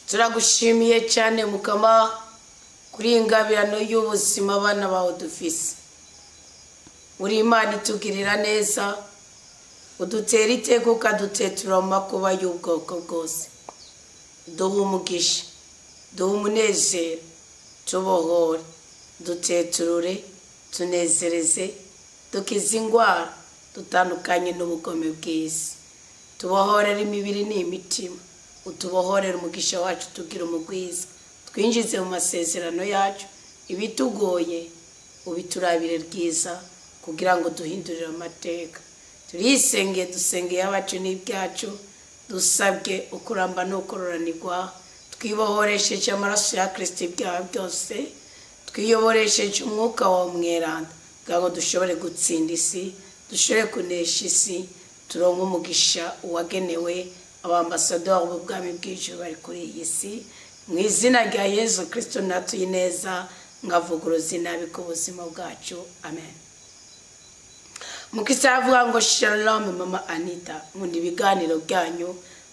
Turagushimiye cyane Mukama kuri iyi ngabirano y'ubuzima abana bawe dufise. Uri Imana itugirira neza, udutera iteka ukadutetura mu makuba y'ubwoko bwose. Duha umugisha, duha umunezero, tubohore, duteturure, tunezereze, dukize indwara, dutandukanye n'ubugome bw'isi. Tubohorere imibiri n'imitima, utubohorere umugisha wacu tugira umugwiza, twinjize mu masezerano yacu, ibitugoye ubiturabire ryiza kugira ngo duhindurire amateka. Turisengeye, dusengeye abacu n'ibyacu, dusabwe ukuramba n'ukororanirwa, twibohoresheje amaraso ya Kristo ibyaha byose, twiyoboresheje umwuka wawe mweranda kugira ngo dushobore gutsinda isi, dushobore kunesha isi, turonke umugisha wagenewe abambasaderi b'ubwami bw'ijuru bari kuri iyi si. Mu izina rya Yesu Kristo natuye neza, nkavuguruza inabi ku buzima bwacu. Amen. Mukisa avuga ngo shalom mama Anita, nkunda ibiganiro byanyu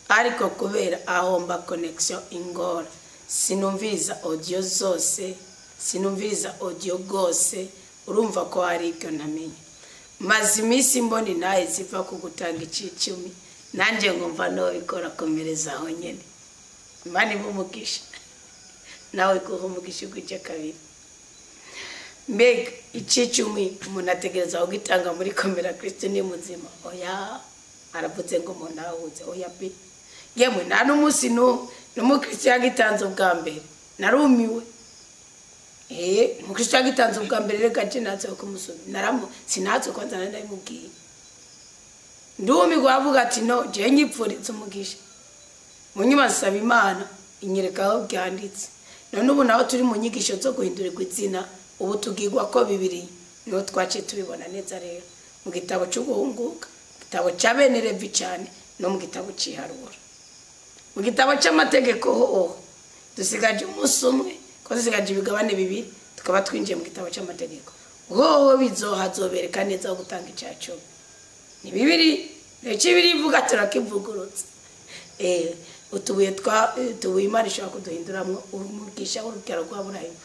ariko kubera aho mba connection ingora sinumviriza audio zose, sinumviriza audio rwose, urumva ko hari ibyo ntamenya. Maze iminsi mbona intahe ziva ku gutanga icicumi, nanjye nkumva nobikora. Komereza aho nyene. Imana ibe umugisha, nawe iguhe umugisha uguje kabiri. Mbega icicumi umuntu ategereza kugitanga muri komera Kristo ni muzima? Oya, aravuze ngo umuntu ahuze. Oya pe, yemwe nta n'umunsi n'umwe n'umukristo yagitanze ubwa mbere narumiwe. Umukristo yagitanze ubwa mbere, reka je natse kumusubira naramu sinatse kwanza nari ndabimubwiye, ndumirwa. Avuga ati no je nyipfuritse umugisha. Munyuma nsaba Imana inyereka aho byanditse. None ubu naho turi mu nyigisho zo guhindurirwa izina, ubu tubwirwa ko bibiri niho twaciye tubibona neza. Rero mu gitabo cyo guhunguka, mu gitabo cya bene Levi cyane, no mu gitabo cy'iharura, mu gitabo cy'amategeko hoho dusigaje umunsi umwe, ko dusigaje ibigabane bibiri tukaba twinjiye mu gitabo cy'amategeko. Hoho bizohazobereka neza aho gutanga icya cumi ni bibiri. Icyo bibiri ivuga turakivugurutse. Utubuye twa utubuye Imana ishobora kuduhinduramwo umugisha w'urubyaro rwa Burayimu,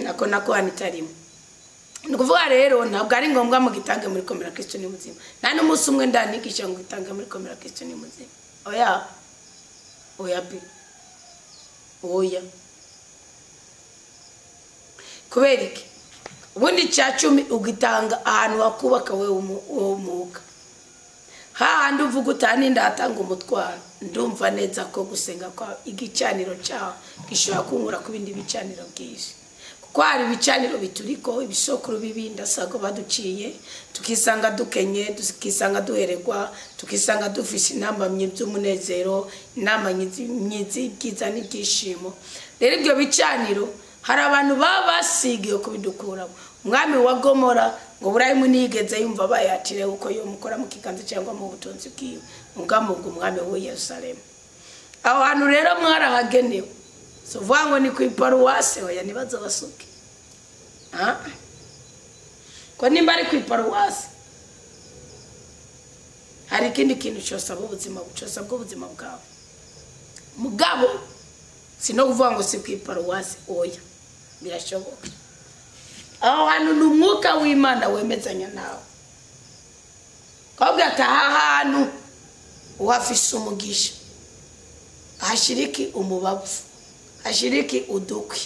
ako nako hanitarimo. Ni ukuvuga rero ntabwo ari ngombwa mu gitange muri komera Kristo ni muzima. Nta n'umunsi umwe ndanigisha ngo gitange muri komera Kristo ni muzima. Oya, oya bi, oya. Kubera iki? Ubundi icya cumi ugitanga ahantu hakubaka wewe umwuka, hahandi uvuga utani ndatanga umutwaro, ndumva neza ko gusenga kwa igicaniro cyawe gishobora kunkura ku bindi bicaniro byinshi, kuko hari ibicaniro bituriko ibisokuru bibi ndasago baduciye, tukisanga dukenye, tukisanga duheregwa, tukisanga dufise intambamyi by'umunezero, intambamyi z'ibyiza n'ibyishimo. Rero ibyo bicaniro hari abantu baba basigiwe kubidukuramo. Umwami wa Gomora ngo Burayimu ntiyigeze yumva bayatire uko yomukora mu kiganza cyangwa mu butunzi bwiwe, ubwami bw'umwami w'i Yerusalemu. Aho hantu rero mwarahagenewe. Si uvuga ngo ni ku iparuwase. Oya, ntibaze basuke. Ah. Ko nimba ari ku iparuwase hari ikindi kintu cyose ubuzima cyose bw'ubuzima bwawe. Mugabo si no kuvuga ngo si ku iparuwase. Oya, birashoboka. Aho hantu ni umwuka w'Imana wemezanya nawe kabwira ati aha hantu uhafise umugisha, hashiriki umubavu, hashiriki udukwi,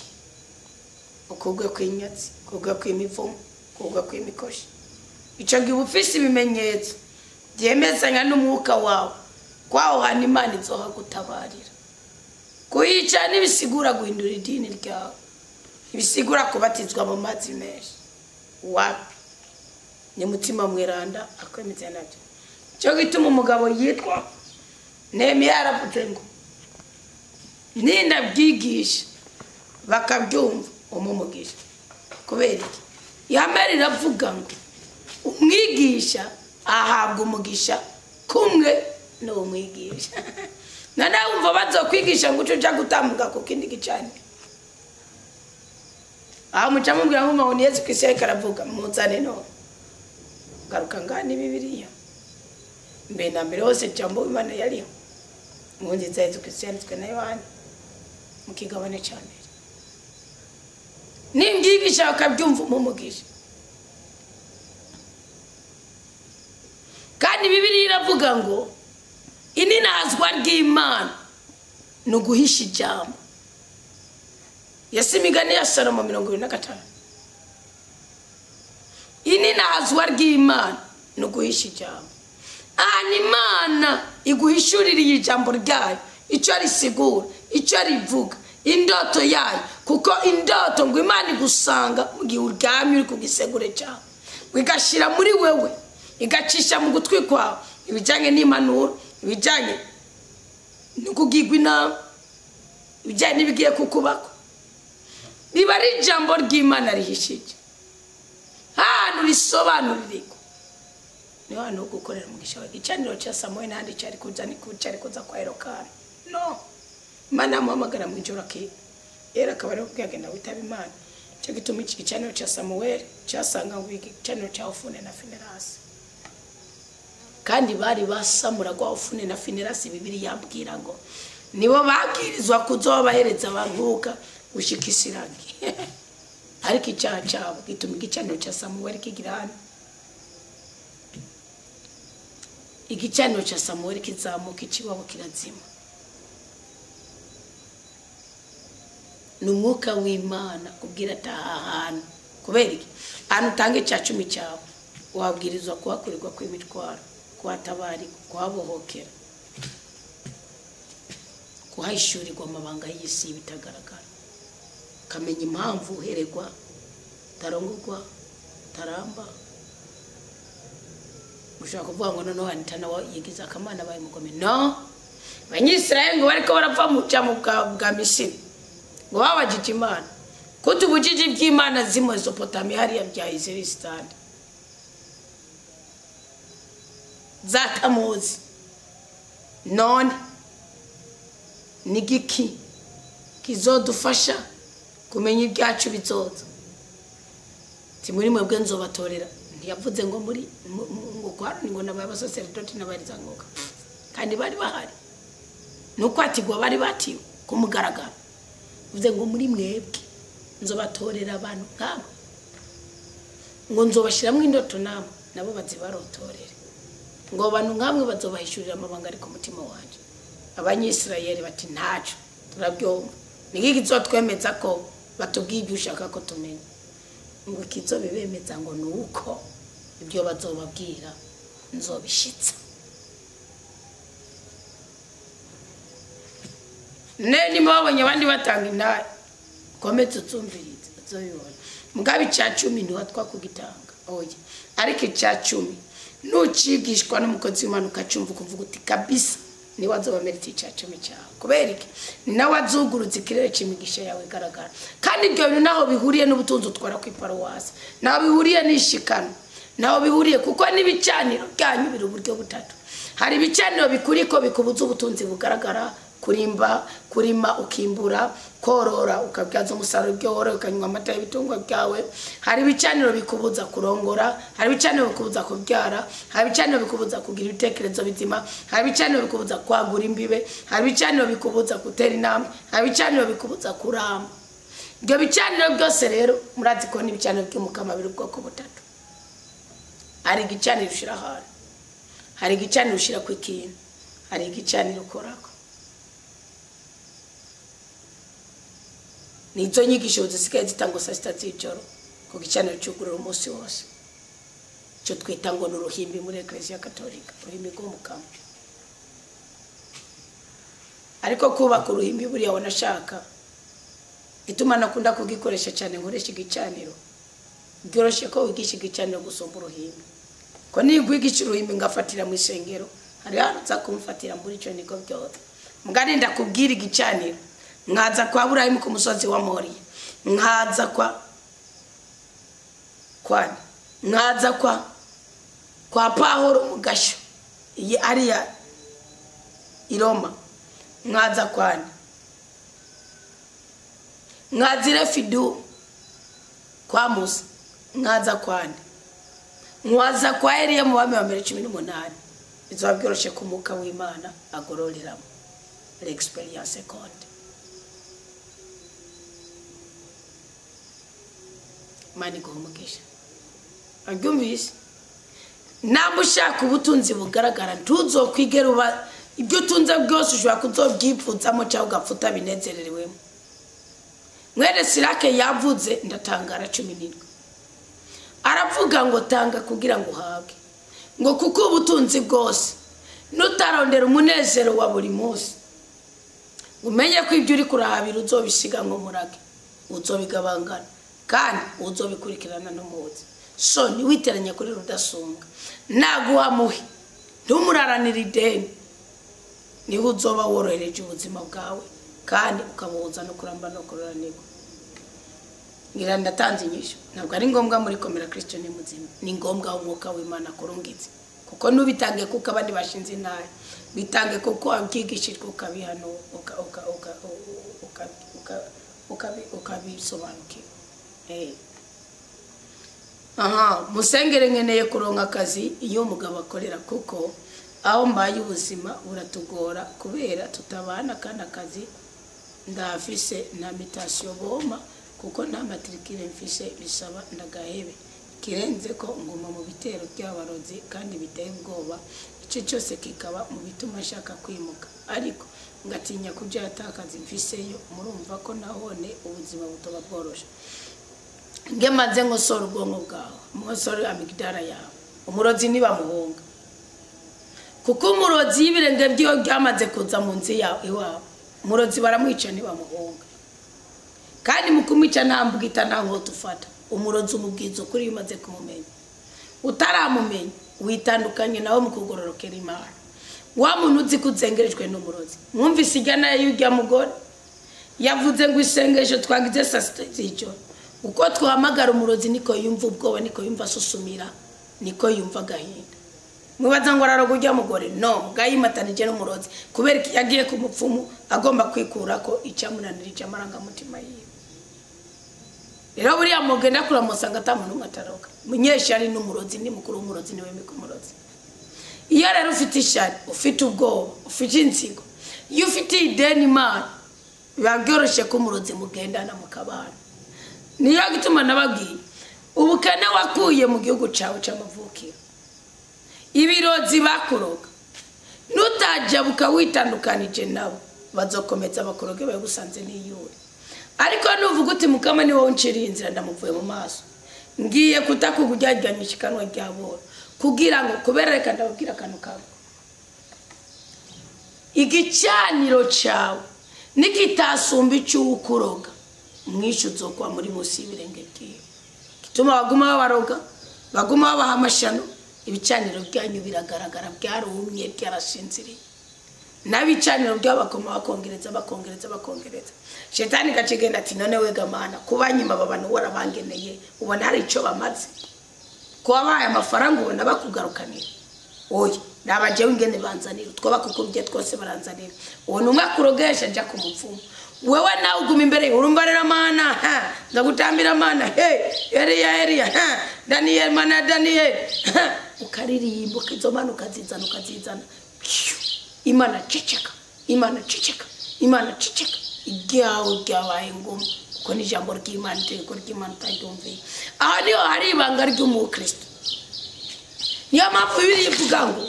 ukugwe kw'inyatsi, ukugwe kw'imivumo, ukugwe kw'imikoshi. Icyo gihe uba ufise ibimenyetso byemezanya n'umwuka wawe ko aho hantu Imana izohagutabarira. Kuyica ntibisigura guhindura idini ryawe, ntibisigura kubatizwa mu mazi menshi. Wapi, ni mutima mweranda akwemeza nabyo. Cyo gituma umugabo yitwa Nehemiya yaravuze ngo ninabyigisha bakabyumva umumugisha. Kubera iki? Ihame riravuga ngo umwigisha ahabwa umugisha kumwe n'uwo mwigisha. Noneho wumva bazokwigisha ngo uce uja gutambuka ku kindi gicaniro, aho muca mubwira ngo ni Yesu Kristo ariko aravuga, muzane none. Garuka ngani Bibiliya. Mbere na mbere hose Jambo w'Imana yariho. Mu nziza Yesu Kristo yanditswe na Yohana. Mu kigabane cya mbere nimbyigisha bakabyumva umugisha. Kandi Bibiliya iravuga ngo ininazwa ry'Imana ni uguhisha ijambo. Yesu imigani ya Salomo 25. Ininazwa ry'Imana ni uguhisha ijambo. Ahantu Imana iguhishuririye ijambo ryayo, icyo risigura, icyo rivuga, indoto yayo, kuko indoto ngo Imana igusanga mu gihe uryamye uri ku gisegure cyawe, igashyira muri wewe, igacisha mu gutwi kwawe ibijyanye n'impanuro, ibijyanye no kugirwa inama, ibijyanye n'ibigiye kukubako. Riba ari ijambo ry'Imana rihishije, ahantu risobanurirwa niho hantu ho gukorera umugisha wawe. Igicaniro cya Samuel n'ahandi cyari kuza ni cyari kuza kwa Elokana. No, Imana yamuhamagara mu ijoro akiga era akaba ariho agenda witaba Imana. Cyo gituma iki gicaniro cya Samuel cyasanga ngo igicaniro cya Hofuni na Finehasi, kandi bari basamura gwa Hofuni na Finehasi. Bibiliya yabwira ngo nibo babwirizwa kuzobahereza abankuka gushika Isiragi. Ariko icyaha cyabo gituma igicaniro cya Samuel kigira hano, igicaniro cya Samuel kizamuka ikiwabo kirazima. Ni umwuka w'Imana kubwira ati aha hantu kubera iki ahantu utanga icya cumi cyawe wabwirizwa kuhakurirwa kw'imitwaro, kuhatabarika, kuhabohokera, kuhahishurirwa amabanga y'isi y'ibitagaragara, ukamenya impamvu uheregwa, utarongorwa, utaramba. Ushobora kuvuga ngo noneho Anita nawe yigize akamana abaye umugome. No, Abanyisirayeli ngo bariko barapfa mu bwa Misiri ngo babajije Imana ko tubujije iby'Imana z'i Mesopotamiya hariya bya Izirisitani za Tamuzi, none ni giki kizodufasha kumenya ibyacu bizoza? Ti muri mwebwe nzobatorera. Ntiyavuze ngo muri ngo kwa Aroni ngo nabaye abasaseredoti n'abarizangoga, kandi bari bahari nuko atigwa bari batiwe ku mugaragaro. Uvuze ngo muri mwebwe nzobatorera abantu nk'abo, ngo nzobashyiramo indoto namwe nabo bazibarotorere, ngo abantu nkamwe bazobahishurira amabanga ari ku mutima wanjye. Abanyisirayeli bati ntaco turabyumva, ni iki kizotwemeza ko batubwiye ibyo ushaka ko tumenya? Ngo ikizobibemeza ngo ni uko ibyo bazobabwira nzobishitsa. Ne nimba babonye abandi batanga indayi, komeza utsumvirize uzobibona. Mugabe icya cumi ntiwatwa kugitanga, oya, ariko icya cumi nucigishwa n'umukozi w'Imana ukacumva ukuvuga uti kabisa niwe azobamerita icya cumi cyawe. Kubera iki? Ni nawe azugurutse ikirere cy'imigisha yawe igaragara. Kandi ibyo bintu naho bihuriye n'ubutunzi utwara ku iparuwasi, naho bihuriye n'ishikano, naho bihuriye, kuko n'ibicaniro byanyu biri uburyo butatu. Hari ibicaniro bikuriko bikubuza ubutunzi bugaragara, kurimba, kurima ukimbura, korora ukabyaza umusaruro ibyo woroye, ukanywa amata y'ibitungwa byawe. Hari ibicaniro bikubuza kurongora, hari ibicaniro bikubuza kubyara, hari ibicaniro bikubuza kugira ibitekerezo bizima, hari ibicaniro bikubuza kwagura imbibe, hari ibicaniro bikubuza gutera intambwe, hari ibicaniro bikubuza kuramba. Ibyo bicaniro byose rero murazi ko n'ibicaniro by'umukama biri ubwoko butatu. Hari igicaniro ushira ahantu, hari igicaniro ushira ku ikintu, hari igicaniro ukorako. Nizo nyigisho zisigaye zitangwa saa sita z'ijoro ku gicaniro cy'ugurura umunsi wose, icyo twita ngo ni uruhimbi muri Eklezia Katolika, uruhimbi rw'umukama. Ariko kubaka uruhimbi buriya wanashaka, ituma nakunda kugikoresha cyane nkoresha igicaniro. Byoroshye ko wigisha igicaniro gusumba uruhimbi, ko nigwigisha uruhimbi ngafatira mu isengero hari hantu nza kumfatira muri icyo niko byose. Mugani ndakubwira igicaniro, nkaza kwa Burayimu ku musozi wa Moriya, nkaza kwa kwani, nkaza kwa Pahoro mu gasho iyi ariya i Roma, nkaza kwani, nkaza i Refidu kwa Musa, nkaza kwani, nkaza kwa Eliya mu Bami wa mbere 18. Bizoba byoroshye ko umwuka w'Imana agororeramo l'experience compte. Imana iguha umugisha. Abyumvise? Namba ushaka ubutunzi bugaragara, ntuzokwigera uba ibyo utunze byose ushobora kuzobyipfutsamo cyangwa ugapfa utabinezererewemo. Mwene Sirake yavuze, ndatangara 17. Aravuga ngo tanga kugira ngo uhabwe, ngo kuko ubutunzi bwose nutarondera umunezero wa buri munsi, umenye ko ibyo uri kurahabira uzobisiga nk'umurage, uzobigabangana kandi uzobikurikirana n'umuzi. So ntiwiteranye kuri Rudasumbwa, naguha muhe, ntumuraranire ideni, niho uzoba worohereje ubuzima bwawe kandi ukabuhuza no kuramba no kururanirwa. Ngira ndatanze inyishu. Ntabwo ari ngombwa muri komera Kristo ni muzima, ni ngombwa umwuka w'Imana kurungitse, kuko nubitange kuko abandi bashinze intare, bitange kuko wabyigishijwe ukabihano ukabisobanukirwa. Aha, musengere nkeneye kuronka akazi iyo umugabo akorera, kuko aho mbaye ubuzima buratugora kubera tutabana, kandi akazi ndafise nta mutation boma kuko nta matricule mfise, bisaba ndagahebe. Kirenze ko nguma mu bitero by'abarozi kandi biteye ubwoba, icyo cyose kikaba mu bituma nshaka kwimuka, ariko ngatinya kuja atakazi mfiseyo. Murumva ko nahone ubuzima butoba bworoshe. Ngemaze nkosora ubwonko bwawe, nkosore amigdala yawe. Umurozi ntibamuhunga, kuko umurozi y'ibirenge byiwe byamaze kuza mu nzu yawe iwawe, umurozi baramwica ntibamuhunga. Kandi mu kumwica nta mbwita nta nkota ufata. Umurozi umubwiza ukuri iyo umaze kumumenya. Utaramumenya witandukanye nawe mu kugororokera Imana. Wa muntu uzi ko uzengerejwe n'umurozi, mwumvise ijya nayo y'urya mugore yavuze ngo isengesho twagize saa sita z'ijoro, uko twahamagara umurozi niko yumva ubwoba, niko yumva asusumira, niko yumva agahinda. Mwibaza ngo araroga urya mugore? No, bwayimatanije n'umurozi kubera ko yagiye ku mupfumu agomba kwikurako icyamunanirije amarangamutima yiwe. Rero buriya mugenda kuramusanga ata muntu n'umwe ataroga. Munyeshyari n'umurozi ni mukuru w'umurozi, niwe mika umurozi. Iyo rero ufite ishyari, ufite ubwoba, ufite inzigo, iyo ufite ideni Imana, biba byoroshye ko umurozi mugendana mukabana. Niyo gituma nababwiye ubukene wakuye mu gihugu cyawe cy'amavukiro, ibirozi bakuroga, nutajabuka witandukanije nabo bazokomeza bakuroge bagusanze n'iyuri. Ariko nuvuga uti Mukama ni wowe unciriye inzira, ndamuvuye mu maso, ngiye kutakugujyajyanyisha ikanwa rya boro kugira ngo kubera, reka ndababwira akantu kamwe. Igicaniro cyawe nikitasumba icy'ukuroga, mwishu uzokwa muri munsi y'ibirenge byiwe. Gituma baguma babaroga, baguma babaha amashano, ibicaniro byanyu biragaragara byarumye byarashinziriye. N'abicaniro by'abakoma bakongereza bakongereza bakongereza. Shetani gacigenda ati none wega Mana, kuba nyuma abantu warabangeneye, ubona hari icyo bamaze. Kuba bahaye amafaranga ubona bakugarukanira. Oya, nabaje wingene banzanira, utwo bakukubye twose baranzanira. Uwo numwe akurogesha aja ku mupfumu. Wewe nawe uguma imbere, urumva rero Mana, ha, ndagutambira Mana, he, Eliya Eliya, ha, Daniel Mana Daniel, ha, ukaririmba izo mana ukazizana ukazizana. Imana ceceka, Imana ceceka, Imana ceceka. Ibyawe byabaye ngombwa kuko ni ijambo ry'Imana, itegeko ry'Imana utaryumviye. Aha niho hari ibanga ry'umukristo. Niyo mpamvu Bibiliya ivuga ngo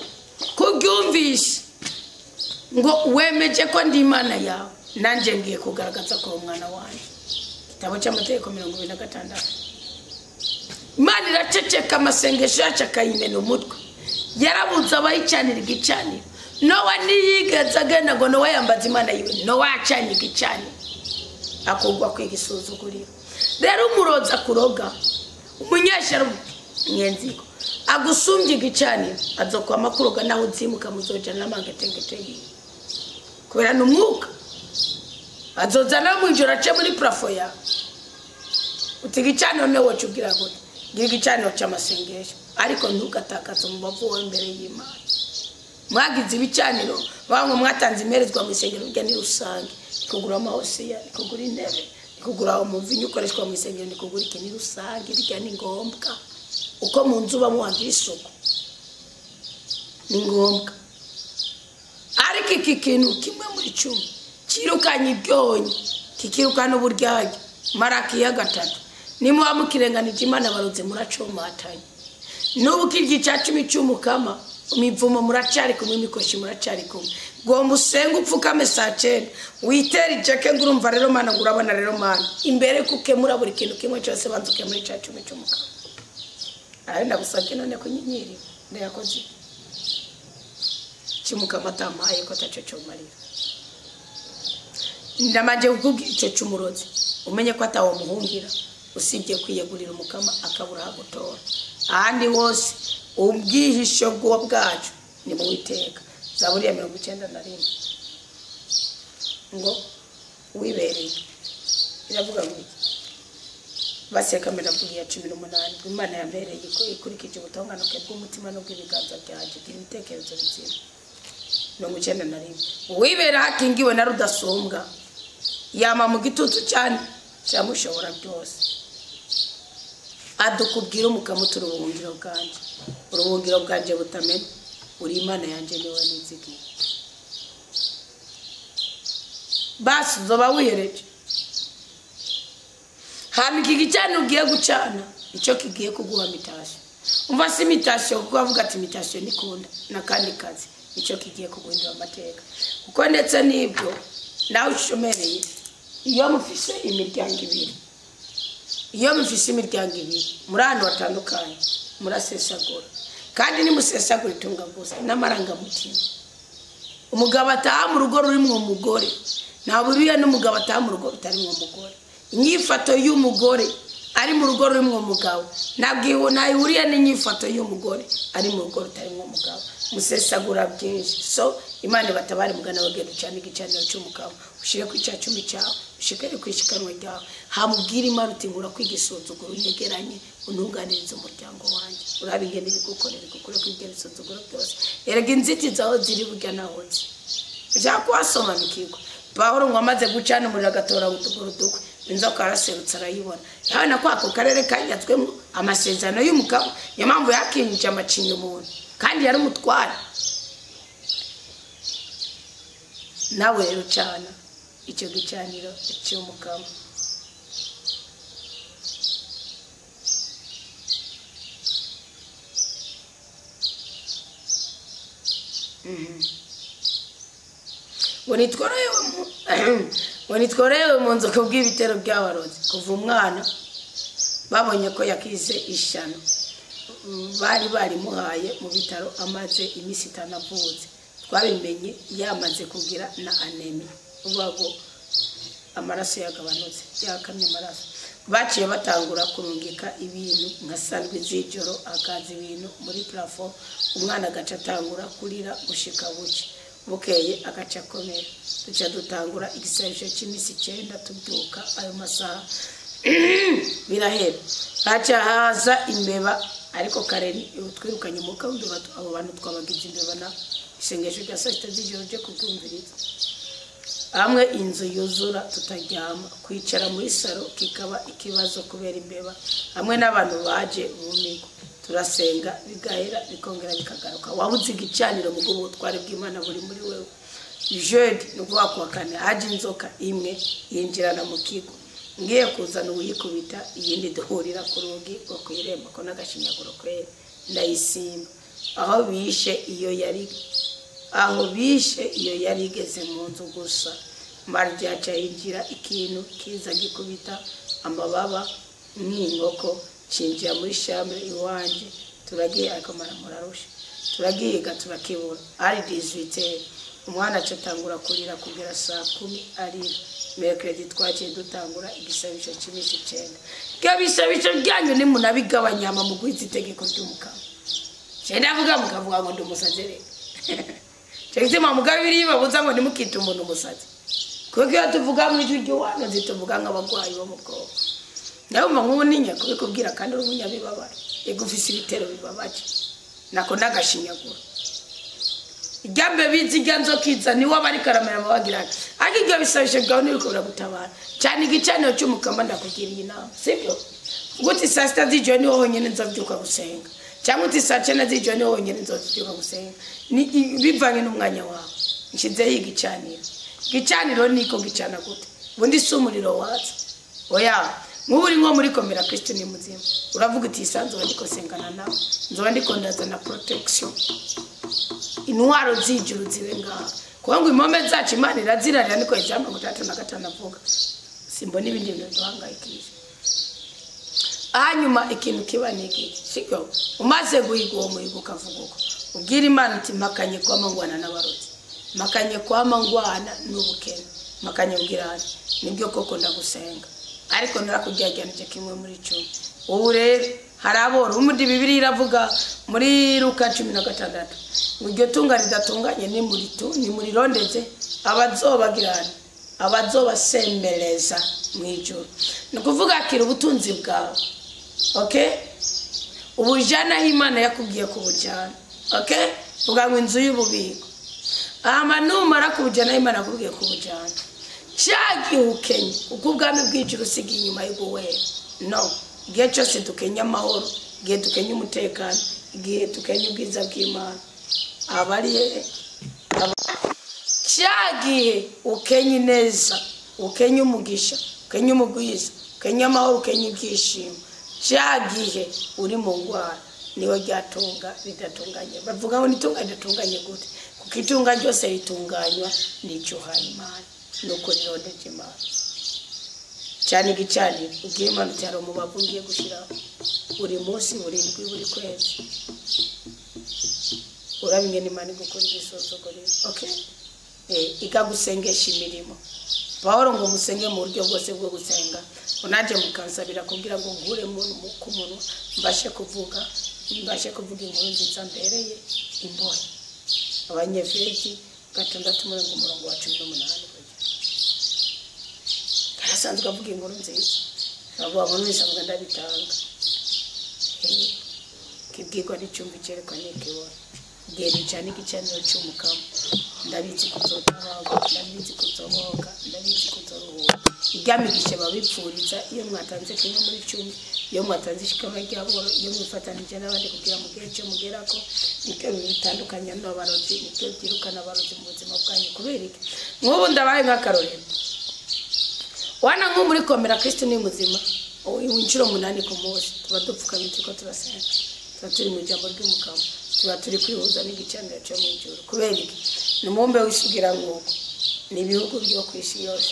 kubyumvise ngo wemeje ko ndi Imana yawe, nanjye ngiye kugaragaza ko umwana wanjye. Igitabo cy'amategeko 26. Imana iraceceka amasengesho yacu akayimena umutwe. Yarabuze abayicanira igicaniro. Nowa ntiyigeze agenda ngo Nowa yambaze Imana yiwe. Nowa yacanye igicaniro akugwa kwigisuzuguriro. Rero umurozi akuroga, umunyeshyari mwenziko agusumbye igicaniro, azokwama kuroga naho uzimuka muzojana n'amangetengete yiwe. Kubera ni umwuka azozana mu ijoro ace muri plafo yawe. Uti igicaniro niwe woca ubwira gute? Ngira igicaniro cy'amasengesho, ariko ntugatakaze umubavu wawe imbere y'Imana. Mwagize ibicaniro, bamwe mwatanze imerezwa mu isengero rya ni rusange, kugura amahosiya, kugura intebe, kugura umuvinyu ukoreshwa mu isengero, ni kugura iki ni rusange, bijya ni ngombwa. Uko mu nzu bamuhagira isuku ni ngombwa. Ariko iki kintu kimwe muri 10 kirukanye ibyonyi, kikirukana uburyarya. Malaki ya 3 Nimuba mukirenganije Imana baroze muracomatanye. N'ubu kirya icya cumi cy'umukama, imivumo muracari kumwe, imikoshi muracari kumwe. Gomba usenge upfukame saa 9, witere ijeke ngo urumva rero Mana, ngo urabona rero Mana. Imbere kukemura buri kintu kimwe cyose, banza ukemura icya cumi cy'umukama. Ayo ndagusabye none ko nyinyiri ndayakoze cy'umukama atampaye ko ataco cyomarira. Ndamanje kukubwira icyo cy'umurozi, umenye ko atawo muhungira usibye kwiyegurira umukama akabura hagutora. Ahandi hose ubwihisho bwacu ni mu Uwiteka. Zaburi ya 91 ngo wibereye iravuga ngo iki? Baseka meravuga ya 18, Imana yambereye ko ikurikije ubutonganuke bw'umutima n'ubw'ibiganza byanjye, gira ibitekerezo bizima. 91 uwibera hakingiwe na rudasumbwa yama mu gitutu cyane cyamushobora byose. Adukubwira umukama uti urubuhungiro bwanjye, urubuhungiro bwanjye butamena, uri Imana yanjye niwe nizigiye. Basi uzoba wihereje. Hama iki gicaniro ugiye gucana icyo kigiye kuguha mitashyo. Umva si mitashyo kuko avuga ati mitashyo nikunda n'akandi kazi, icyo kigiye kuguhindura amateka. Kuko ndetse n'ibyo nawe ushomereye, iyo mufise imiryango ibiri, iyo mufise imiryango ibiri muri ahantu hatandukanye murasesagura, kandi nimusesagura itunga gusa n'amarangamutima. Umugabo ataha mu rugo rurimwo umugore, nta buriya n'umugabo ataha mu rugo rutarimwo umugore. Inyifato y'umugore ari mu rugo rurimwo umugabo ntabwo ntayihuriye n'inyifato y'umugore ari mu rugo rutarimwo umugabo. Musesagura byinshi. So Imana ibatabare mugana bagenda ucana igicaniro cy'umugabo, ushire ku cya cumi cyawe, ushikare ku ishikanwa ryawe. Hamubwira Imana uti nkura kwigisuzuguro unyegeranye untunganirize umuryango wanjye. Urabe ingene ibigukorera igukure ku ibyo bisuzuguro byose. Erega inzitizi aho ziri burya naho nzi. Ushaka kuhasobanukirwa. Pawulo ngo amaze gucana umuriro agatora utuguru dukwe, inzoka araserutse arayibona. Hano ko ako karere kanyatswemo amasezerano y'umugabo, niyo mpamvu yakinjije amacinya umuntu kandi yari umutware. Nawe rero ucana icyo gicaniro cy'umukama. Ngo nitworohewe mu nzu kubw'ibitero by'abarozi. Kuva umwana babonye ko yakize ishyano, bari barimuhaye mu bitaro amaze iminsi 5 avutse. Twabimenye yamaze kugira na anemi, uvuga amaraso yagabanutse, yakamye amaraso. Baciye batangura kurungika ibintu nka sandwi z'ijoro, akaza ibintu muri plafond, umwana agaca atangura kurira gushika buke, bukeye agaca akomera. Duca dutangura igisabisho cy'iminsi 9 tubyuka ayo masaha birahera. Haca haza imbeba, ariko kare twirukanye umwuka w'imbeba, abo bantu twabagize imbeba na isengesho rya saa 6 z'ijoro ryo kubyumviriza. Hamwe inzu yuzura tutaryama, kwicara muri saro kikaba ikibazo kubera imbeba, hamwe n'abantu baje bumirwa. Turasenga bigahera bikongera bikagaruka. Wabuze igicaniro mu bw'ubutware bw'Imana buri muri wewe. Jeudi ni ukuvuga kuwa kane haje inzoka imwe yinjirana mu kigo, ngiye kuzana uwuyikubita, iyindi duhurira ku rugi rwo ku irembo ko n'agashinyaguro kwera, ndayisimba. Aho bishe iyo yari aho bishe iyo yari igeze mu nzu gusa, mardi aca yinjira ikintu kiza gikubita amababa nk'inkoko, cinjira muri chambre iwanje. Turagiye ariko murarusha, turagiga turakibura. Ari 18 umwana aca atangura kurira kugera saa 10 arira. Mercredi twaciye dutangura igisabisho cy'iminsi 9. Ibisabisho byanyu nimunabigabanya hama mugwize itegeko ry'umukama. Je ndavuga mukavuga ngo ndi umusazi rero. Cyo mugabe biri babuza ngo ntimukite umuntu umusazi. Kuko iyo tuvuga mu ijwi ry'uwano zituvuga nk'abagwayi bo mu bwoko. Nawe umva nk'ubu ninya kubikubwira kandi uri umunyabibabaro. Ego ufise ibitero bibabaje. Nako nagashinyagura. Igambe bizi irya nzokiza niwe aba ariko aramera amabagira ati ariko ibyo bisabisho bwawe ntibiriko biragutabara. Cyane igicaniro cy'umukama ndakugira iyi nama, sibyo? Uti saa 6 z'ijoro niho honyine nzobyuka gusenga, cyangwa uti saa 9 z'ijoro niho honyine nzobyuka gusenga, ni bivanye n'umwanya wawe. Nshizeho igicaniro. Igicaniro niko gicana gute? Ubundi si umuriro watse. Oya, Nk'ubu uri nko muri komera Kristo ni muzima, uravuga uti isanzwe ndiko sengana nawe, nzoba ndiko ndazana protection, intwaro z'ijuru zibe ngaha, kuko ngo impome zacu Imana irazirarira, niko ijambo 65 avuga. Simbona ibindi bintu duhangayikisha. Hanyuma ikintu kiba ni iki, siko umaze guhiga uwo muhigo ukavuga uko ubwira Imana uti mpakanye kwama ngwana n'abarozi, mpakanye kwama ngwana n'ubukene, mpakanye ubwirane, nibyo koko ndagusenga, ariko narakujyajyanije kimwe muri 10. Ubu rero hari aboro muri Bibiliya iravuga muri Luka 16 ngo iryo tunga ridatunganye ni muri tu ni muri rondeze abazobagirana abazobasemereza mu ijuru. Ni ukuvuga akira ubutunzi bwawe, okay, ubujana aho Imana yakubwiye kubujyana, okay, uvuga ngo inzu y'ububiko, hama numara kubujyana aho Imana yakubwiye kubujyana, cyagihe ukenye kuko ubwami bw'ijuru usiga inyuma y'uguwera. No, igihe cyose dukenye amahoro, igihe dukenye umutekano, igihe dukenye ubwiza bw'Imana, abari cyagihe ukenye neza, ukenye umugisha, ukenye umugwiza, ukenye amahoro, ukenye ibyishimo, cyagihe uri mu ngwara, niho ryatunga ridatunganye. Bavuga ngo nitunga ridatunganye gute? Kuko itunga ryose ritunganywa n'icyo uhaye Imana, nuko rirondeje Imana. Cyane igicaniro ubwira Imana uti hari umubavu ngiye gushyiraho buri munsi, buri ndwi, buri kwezi, urabingena Imana igukora igisuzuguriro, okay, ikagusengesha imirimo. Pawulo ngo musenge mu buryo bwose bwo gusenga, unaje mukansabira kugira ngo nkure ku munwa mbashe kuvuga inkuru nziza mbereye imbohe. Abanyefezi 6:18. Karasanzwe avuga inkuru nziza, avuga ngo nisabwa ndabitanga, kibwirwa n'icumbi cyerekwa n'ikibona, genda cyane igicaniro cy'umukama, ndabizi kuzotabaga, ndabizi kuzoboka, ndabizi kuzoruhuka. Iryamigishe babipfuriza iyo mwatanze kimwe muri 10, iyo mwatanze ishikama ry'aboro, iyo mwifatanije n'abandi kugira mugere icyo mugerako, nibyo bitandukanya n'abarozi, nibyo byirukana abarozi mu buzima bwanyu. Kubera iki? Nk'ubu ndabaye nk'akarorero, wana nko muri komera Kristo ni muzima, inshuro 8 ku munsi tuba dupfukamye turiko turasenga, tuba turi mu ijambo ry'umukama, tuba turi kwihuza n'igicaniro cyo mu ijuru. Kubera iki? Ni umubumbe w'isugira nk'uko ni ibihugu byo ku isi yose.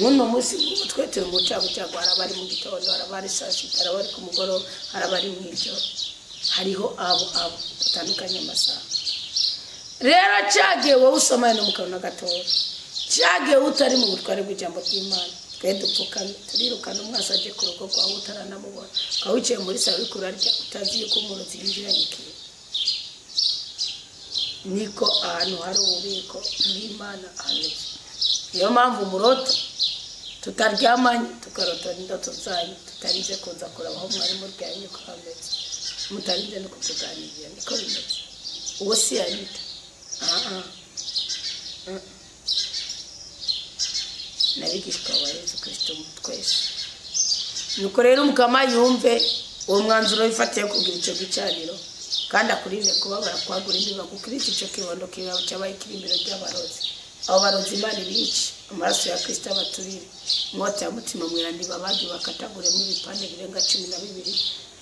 Muno munsi twe turi mu cago, hari abari mu gitondo, hari abari saa sita, hari abari ku mugoroba, hari abari mu ijoro, hariho abo dutandukanye amasaha. Rero cyagiye wowe usoma no mu kanwa gatoya, cyagiye utari mu butware bw'ijambo ry'Imana, twe dupfukamye turirukana umwasi aje ku rugo rwawe utaranamubona, ukaba wicaye muri salo uriko urarya utazi yuko umurozi yinjiranye ikintu. Niko ahantu hari ububiko bw'Imana hameze. Niyo mpamvu murota tutaryamanye, tukarota n'indoto zanyu, tutarinze kuza kuraba aho mwari muryamye uko hameze, mutarinze no kutuganirira, niko bimeze. Uwo si Anita, n'abigishwa ba Yesu Kristo twese. Nuko rero umukama yumve uwo mwanzuro wifatiye kugira icyo gicaniro, kandi akurinde kubabara kwagura imbiba, gukirita icyo kibondo cyabaye ikirimbiro ry'abarozi. Abo barozi Imana ibice, amaraso ya Kristo abaturire, inkota ya mutima mweranda ibabage bakataguremo ibipande birenga 12,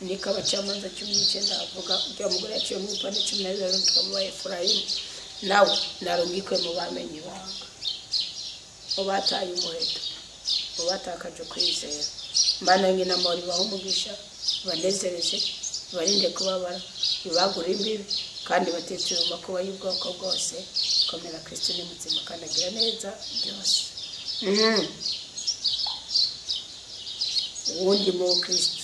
niko abacamanza 19 avuga urya mugore yaciyemo ibipande 12 arungika mu ba Efurayimu, nawe narungikwe mu bamenye ibanga, mu bataye umuheto, mu batakaje kwizera. Imana nyina amahoro ibahe umugisha, ibanezereze, ibarinde kubabara, ibagure imbibi, kandi batetse mu makuba y'ubwoko bwose. Komera Kristo ni muzima kandi agira neza byose. Uwundi mu Kristo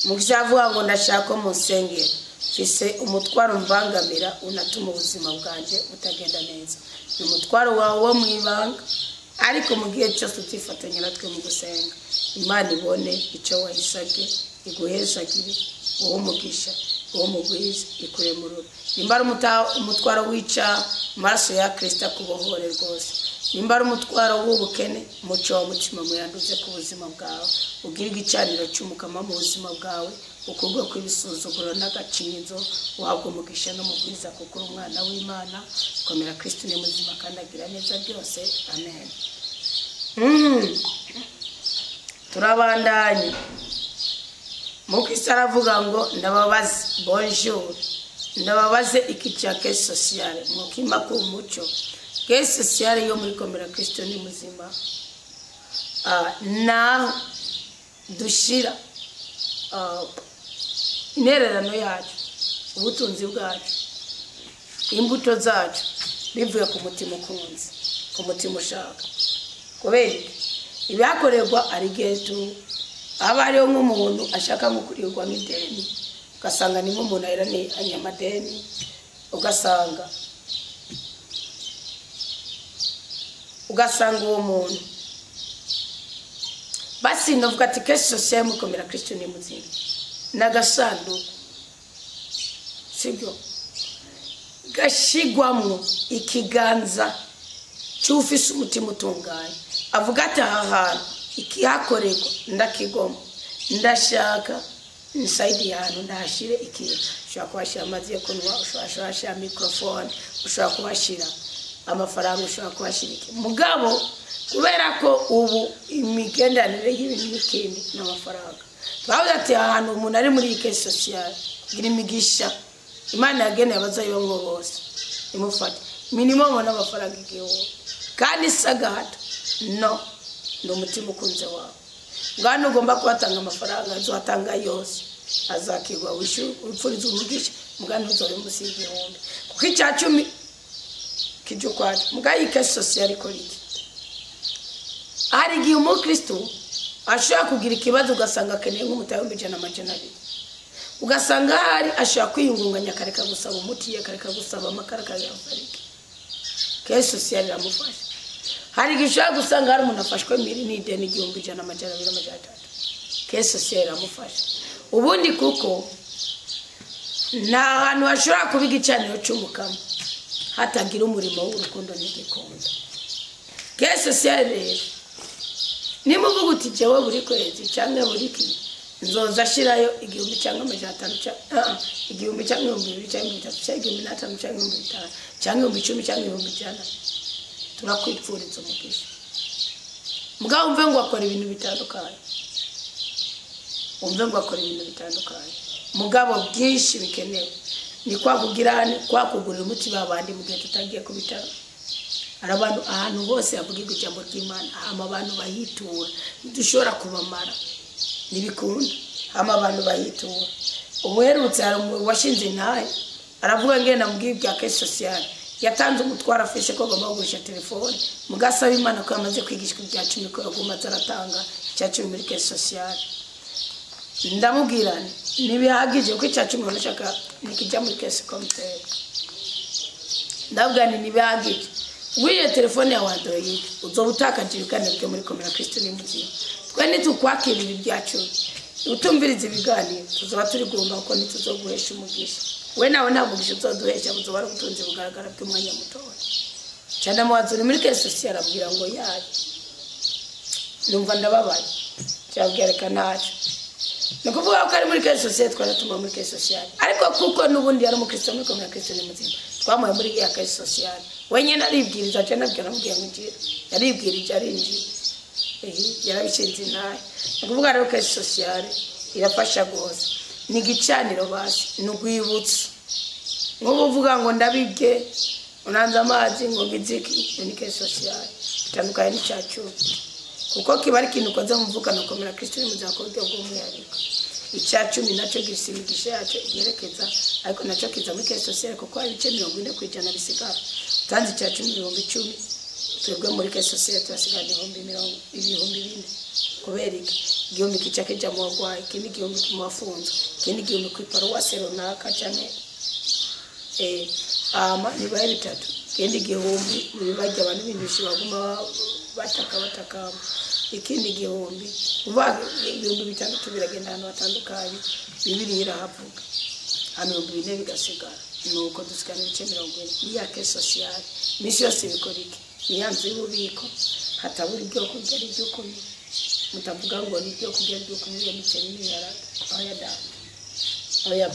mukizavuga ngo ndashaka mu nsengero, mfise umutwaro mvangamira unatuma ubuzima bwanjye butagenda neza. Ni umutwaro wawe wo mu ibanga, ariko mu gihe cyose utifatanya natwe mu gusenga, Imana ibone icyo wayisabye, iguhezagire, uwo umugisha, uwo mugwiza, ikuremurura. Nimba ari umutwaro wica, amaraso ya Kristo akubohore rwose. Nimba ari umutwaro w'ubukene, umuco wa mutima muyanduze ku buzima bwawe, ugire igicaniro cy'umukama mu buzima bwawe, Ukurwe kw'ibisuzuguro n'agacinyizo, uhabwa umugisha n'umugwiza kuko uri umwana w'Imana. Komera, Kristo ni muzima kandi agira neza byose. Amen. Turabandanye. Mukristo aravuga ngo ndababaze, bonjour, ndababaze iki cya caisse sociale mukima ku muco. Caisse sociale yo muri Komera Kristo ni muzima, naho dushira intererano yacu, ubutunzi bwacu, imbuto zacu, bivuye ku mutima ukunze, ku mutima ushaka. Kubera iki? Ibihakorerwa ari igihe aba hariho nk'umuntu ashaka nko kurirwa nk'ideni, ugasanga ni nk'umuntu aheraniye amadeni, ugasanga uwo muntu basi novuga ati caisse sociale mukomera Kristo ni muzima n'agasanduku, sibyo, gashigwamwo ikiganza cy'ufise umutima utunganye, avuga ati aha hantu ikihakorerwa ndakigoma, ndashaka inside y'ahantu ndahashire ikintu. Ushobora kuhashyira amazi yo kunywa, ushobora kuhashyira microphone, ushobora kuhashyira amafaranga, ushobora kuhashyira iki. Mugabo kubera ko ubu imigenderanire y'ibintu n'ikindi n'amafaranga, twavuze ati ahantu umuntu ari muri iyi caisse sociale kugira imigisha Imana yageneye abazayibamwo bose imufate minimum n'amafaranga 1000, kandi si agahato, no ni umutima ukunze wawe. Ngano ugomba kubatanga amafaranga, azohatanga yose azakirwa, wipfuriza umugisha, mugani uzobe munsi y'1000, kuko icya cumi kijya ukwacu. Mugabo iyi caisse sociale ikora iki? Hari igihe umukristo ashobora kugira ikibazo, ugasanga akeneye nk'umutahe 100,000, 200, ugasanga ahari ashobora kwiyungunganya akareka gusaba umuti, akareka gusaba amakara, akareka iki, caisse sociale iramufasha. Hari igihe ushobora gusanga hari umuntu afashwe miri n'ideni 100,000, 200, 300, caisse sociale iramufasha. Ubundi kuko nta hantu hashobora kuba igicaniro cy'umukama hatagira umurimo w'urukundo n'igikondo. Caisse sociale rero, niba uvuga uti jewe buri kwezi cyangwa buri ki nzoza ashyirayo 1000 cyangwa 500, 1000 cyangwa 2000 cyangwa 3000 cyangwa 1500 cyangwa 5000 cyangwa 10,000 cyangwa 100,000, turakwipfuriza umugisha. Mugabo umve ngo akora ibintu bitandukanye, umve ngo akora ibintu bitandukanye, mugabo byinshi bikenewe ni kwa kugira, kwa kugurira umuti babandi mu gihe tutagiye ku bitaro. Hari abantu ahantu hose havugirwa ijambo ry'Imana, hama abantu bahitura, ntidushobora kubamara, ntibikunda, hama abantu bahitura. Ubuherutse hari washinze intahe aravuga ngenda mubwiye ibya caisse sociale, yatanze umutwaro afise ko agomba kugurisha telefone, mugasaba Imana ko yamaze kwigishwa ibya cumi, ko yaguma aratanga icya cumi muri caisse sociale. Ndamubwira ntibihagije kuko icya cumi urashaka nikijya muri caisse communautaire. Ndabwira nti ntibihagije, uguriye telefone yawe Android uzoba utakaje ibiganiro byo muri Komera Kristo ni muzima. Twe ntitukwakirira ibya cumi utumviriza ibiganiro, tuzoba turi guhomba kuko ntituzoguhesha umugisha. We nawe nta mugisha uzoduhesha, buzoba ari ubutunzi bugaragara bw'umwanya mutoya. Cyane mubaza uri muri caisse sociale, arabwira ngo yayo. Numva ndababaye, cyabwira reka ntacyo. Ni ukuvuga ko ari muri caisse sociale, twaratuma muri caisse sociale, ariko kuko n'ubundi yari umukristo muri Komera Kristo ni muzima, twamuhaye muri ya caisse sociale. Wenyine aribwiriza, cyane nabwira namubwiye ngo injira, yaribwirije arinjira, yarabishinze intahe. Ni ukuvuga rero caisse sociale irafasha rwose, ni igicaniro basi, ni urwibutso. Nk'ubu uvuga ngo ndabibye unanze amazi ngo ngiziki, ni caisse sociale bitandukanye n'icya cumi, kuko kiba ari ikintu ukoze mu mvuka na Komera Kristo ni muzima ku buryo bw'umwihariko. Icya cumi nacyo gifite imigisha yacyo igerekeza, ariko nacyo kiza muri caisse sociale kuko hari ibice 40% bisigara. Utanze icya cumi 10,000, twebwe muri caisse sociale turasigara 4,000. Kubera iki? 1000 kica kija mu bagwayi, ikindi 1000 mu bafunzwe, ikindi 1000 ku iparuwase runaka cyane, ama nibaye bitatu, ikindi 1000 mu bibajya abantu b'indusha baguma bataka batakamba, ikindi 1000, uba 6000 biragenda ahantu hatandukanye. Bibiliya irahavuga hano 4000 bigasigara, nuko dusigana ibice 40. Ni ya caisse sociale iminsi yose bikora iki? Ni ya nzu y'ububiko, hatabura ibyo kurya n'ibyo kunywa. Mutavuga ngo ni ibyo kurya n'ibyo kunywa, imiceri n'ibiharage, aho ya data. Oya,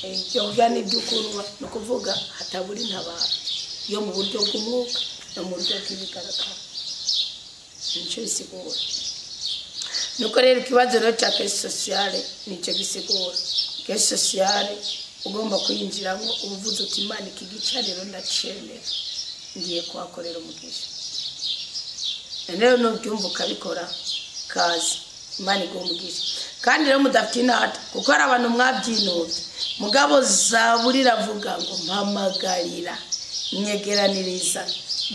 ibyo kurya n'iby'ukunywa, ni ukuvuga hatabura intabaro yo mu buryo bw'umwuka no mu buryo bw'ibigaragara, nicyo bisigura. Nuko rero ikibazo rero cya caisse sociale nicyo gisigura. Caisse sociale ugomba kuyinjiramo uba uvuze uti: "Imana, iki gicaniro ndacemera, ngiye kuhakorera umugisha." Rero nubyumva ukabikora, kazi, Imana iguha umugisha. Kandi rero mudafite inata, kuko hari abantu mwabyinubye, mugabo Zaburi iravuga ngo: "Mpamagarira, nyegeraniriza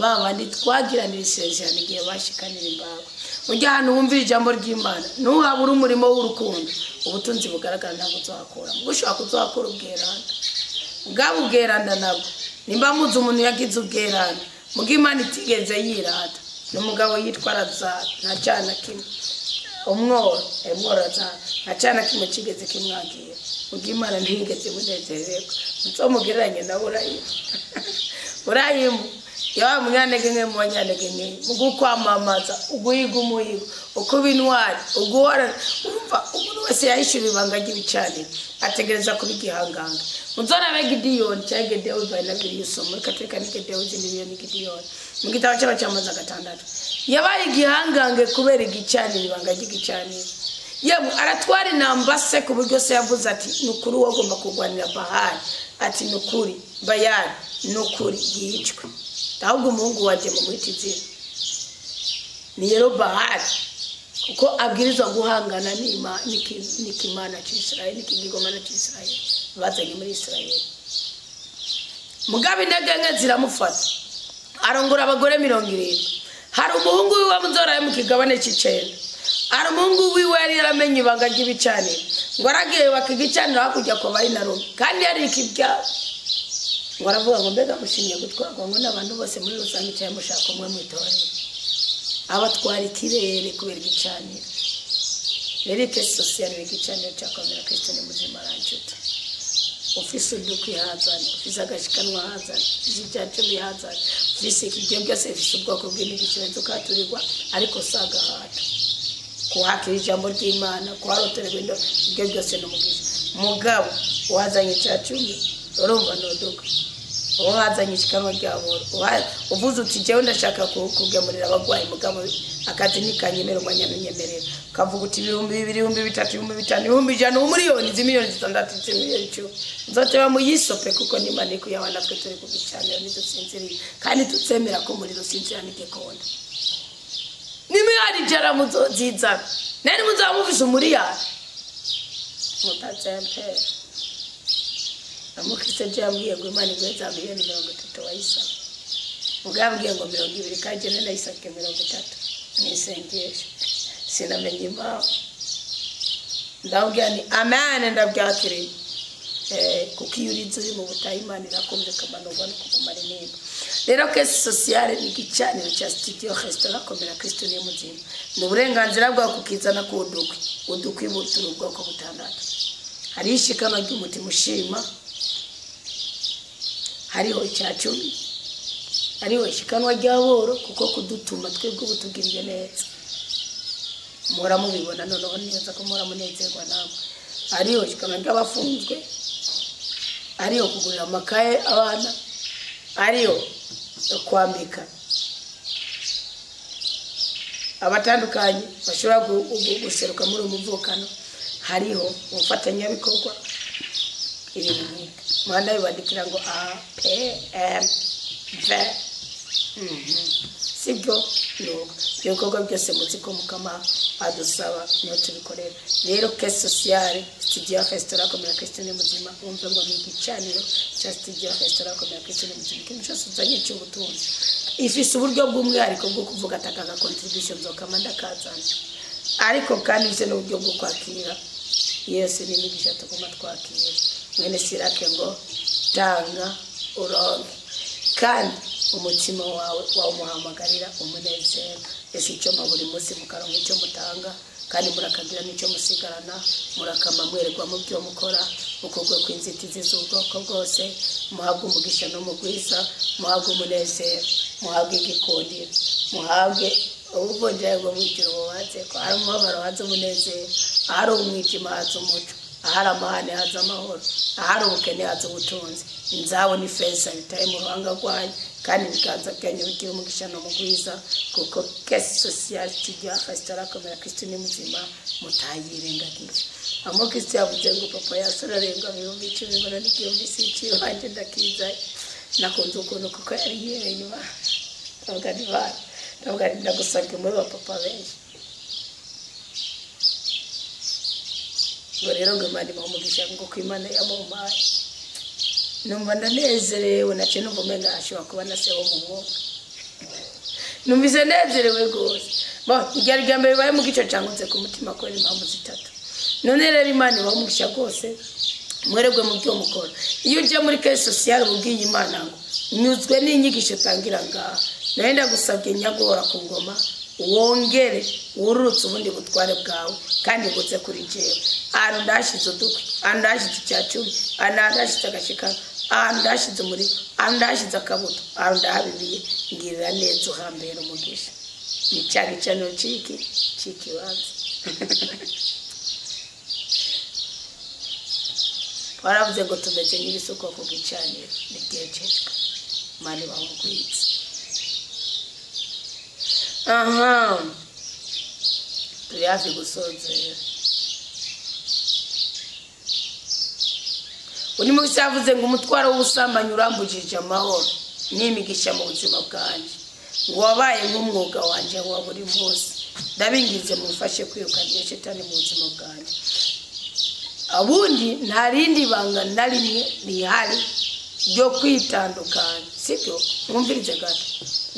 ba bandi twagiranira isezerano igihe bashikanira imbago." Ujya ahantu wumvira ijambo ry'Imana, ntuhabure umurimo w'urukundo. Ubutunzi bugaragara ntabwo uzohakura, ushobora kuzohakura ubweranda. Bwaba ubweranda nabwo, nimba muzi umuntu yagize ubweranda mugo Imana itigeze yirata, ni umugabo yitwa Lazaro. Nta cyaha na kimwe umworo Lazaro, nta cyaha na kimwe kigeze kimwagira, mugo Imana ntiyigeze imunezererwa. Nzomugereranye na Burayimu. Burayimu yabaye umunyantege nke mu banyantege nke, mu gukwamamaza, uguhiga umuhigo, ukuba intwari, uguhora. Urumva, umuntu wese yahishura ibanga ry'ibicaniro ategereza kuba igihanganga. Muzorabe Gidiyoni cyangwa Gedewo, bivaye na bibiri usoma. Reka tureka ni Gedewo, izindi biyo ni Gidiyoni. Mu gitabo cy'Abacamanza 6, yabaye igihangange kubera igicaniro, ibanga ry'igicaniro. Yemwe, aratwara inamba se, ku buryo se yavuze ati: "Ni ukuri, uwo agomba kurwanira Bahari." Ati: "Ni ukuri, Bayari, ni ukuri yicwe, ahubwo umuhungu wanjye mumwita izina ni Yerobahari, kuko abwirizwa guhangana n'ikimana cy'Isirayeli, n'ikigirwamana cy'Isirayeli bazanye muri Isirayeli." Mugabo intege nke ziramufata, arongora abagore 70. Hari umuhungu wiwe muzoraye mu kigabane cy'icenda, hari umuhungu wiwe yari yaramenye ibanga ry'ibicaniro, ngo aragiye yubaka igicaniro hakurya kwa Bayinarume, kandi yarika ibyabo. Ngo aravuga ngo: "Mbega mushimye gutwarwa ngo n'abantu bose muri rusange, cyangwa mushaka umwe mu itorero?" Abatwara ikirere kubera igicaniro. Rero caisse sociale ni igicaniro cya komera. Kristo ni muzima, arancuta. Ufise udukwi hazane, ufise agashikanwa hazane, ufise icya cumi hazane, ufise ibyo byose bifise ubwoko bw'imigisha urenze ukaturirwa, ariko si agahato. Kuhakira ijambo ry'Imana, kuharotorerwa indo, ibyo byose ni umugisha. Mugabo wazanye icya cumi, urumva ntuduka. Uwo wazanye ishikanwa ryaboro, uvuze uti: "Jewe ndashaka kugemurira abagwayi, mugabo akazi ntikanyemera, umwanya ntunyemerera," ukavuga uti: "2000, 3000, 5000, 100,000, umuriyoni, izi miliyoni 6, izi miliyoni 10, nzoteba muyisope," kuko n'Imana iri kuyaba. Natwe turi ku gicaniro, ntidusinziriye, kandi tutsemera ko umuriro usinzira n'igikonda. N'imiliyari 100 muzozizana, nari muzaba mufise umuriyari mutazempera. Amukristo ejo yambwiye ngo Imana iguhe za miliyoni 30 wayisaba. Ubwo yambwiye ngo 20, kandi jyewe nayisabye 30 mu isengesho, sinamenya impamvu. Ndababwira ni amen, ndabyakiriye. Kuko iyo urize uri mu butayu, Imana irakumva ikamanurwa no kukumara intimba. Rero caisse sociale ni igicaniro cya studio restaurant Komera Kristo niyo muzima. Ni uburenganzira bwawe kukizana ku udukwi. Udukwi turi ubwoko butandatu: hariho ishikanwa ry'umutima ushima, hariho icya cumi, hariho ishikanwa ry'aboro, kuko kudutuma twebwe ubu tugiriye neza, muhora mubibona noneho neza ko muhora munezerwa namwe, hariho ishikanwa ry'abafunzwe, hariho kugurira amakaye abana, hariho kwambika abatandukanye bashobora guseruka muri uyu muvukano, hariho ubufatanyabikorwa, ibintu nk'ibyo. Muhanda bibandikira ngo A P M V, sibyo? Nuko ibyo bikorwa byose muzi ko Mukama adusaba, niyo tubikorera. Rero caisse sociale studio restaurant Komera Kristo ni muzima, wumve ngo ni igicaniro cya studio restaurant Komera Kristo ni muzima. Ikintu cyose uzanye cy'ubutunzi ifise uburyo bw'umwihariko bwo kuvuga ati: "Aka contribution nzokama ndakazana." Ariko kandi ifise n'uburyo bwo kwakira. Yesu ni imigisha tuguma twakira. Mwene Sirake ngo: "Tanga uronke," kandi umutima wawe wawumuhamagarira umunezero. Ese icyo mpa buri munsi mukaronka icyo mutanga, kandi murakagira n'icyo musigarana, murakama mwererwa mu byo mukora, mukugwe ku inzitizi z'ubwoko bwose, muhabwe umugisha n'umugwiza, muhabwe umunezero, muhabwe igikundiro, muhabwe ubuvunjayi bwo mu ijuru bubatse ko hari umubabaro haza umunezero, ahari umwijima haza umuco. Ahari amahane haza amahoro, ahari ubukene haza ubutunzi. Inzahabu n'ifeza bitaye mu ruhanga rwanyu, kandi ibiganza byanyu bigira umugisha no mugwiza, kuko caisse sociale tujya resitora komera Kristo ni muzima, mutayirengagije. Amo Kristo yavuze ngo papa yasararenga 10,000 ngo n'igihumbi si ikiwanje ndakiza. Nakunze ukuntu kuko yari yereye inyuma. Ndavuga nti bana, ndavuga nti ndagusabye muri ba papa benshi. Ngo rero ngo Imana imuhe umugisha ngo ko Imana yamumpaye. Numva ndanezerewe, naciye numva umenga ashobora kuba na se wo mu mwuka. Numvise nezerewe rwose. Bo, iryari rya mbere bibaye mu gice cangutse ku mutima kubera impamvu zitatu. None rero Imana ibahe umugisha rwose, mwerebwe mu byo mukora. Iyo uje muri caisse sociale ubwiye Imana ngo nyuzwe n'inyigisho utangira ngaha, nawe ndagusabye nyagora ku ngoma, wongere wururutse ubundi butware bwawe, kandi buze kuri jewe. Ahantu ndashize udukwi, ahantu ndashize icya cumi, ahantu ndashize agashikano, ahantu ndashize umuriro, ahantu ndashize akabuto, ahantu ndahabibiye, ngirira neza uhambere umugisha. Ni cya gicaniro ciki c'ikibanza. Baravuze ngo tumeze nk'ibisukwa ku gicaniro, ni byejejwe. Imana ibahe umugwiza. Aha, turi hafi gusozera. Undi mugisi yavuze ngo umutwaro w'ubusambanyi urambujije amahoro n'imigisha mu buzima bwanjye, ngo wabaye nk'umwuga wanjye wa buri munsi. Ndabinginze mumfashe kwirukana iyo shetani mu buzima bwanjye. Abundi nta rindi banga na rimwe rihari ryo kwitandukanya, sibyo? Mwumvirize gato.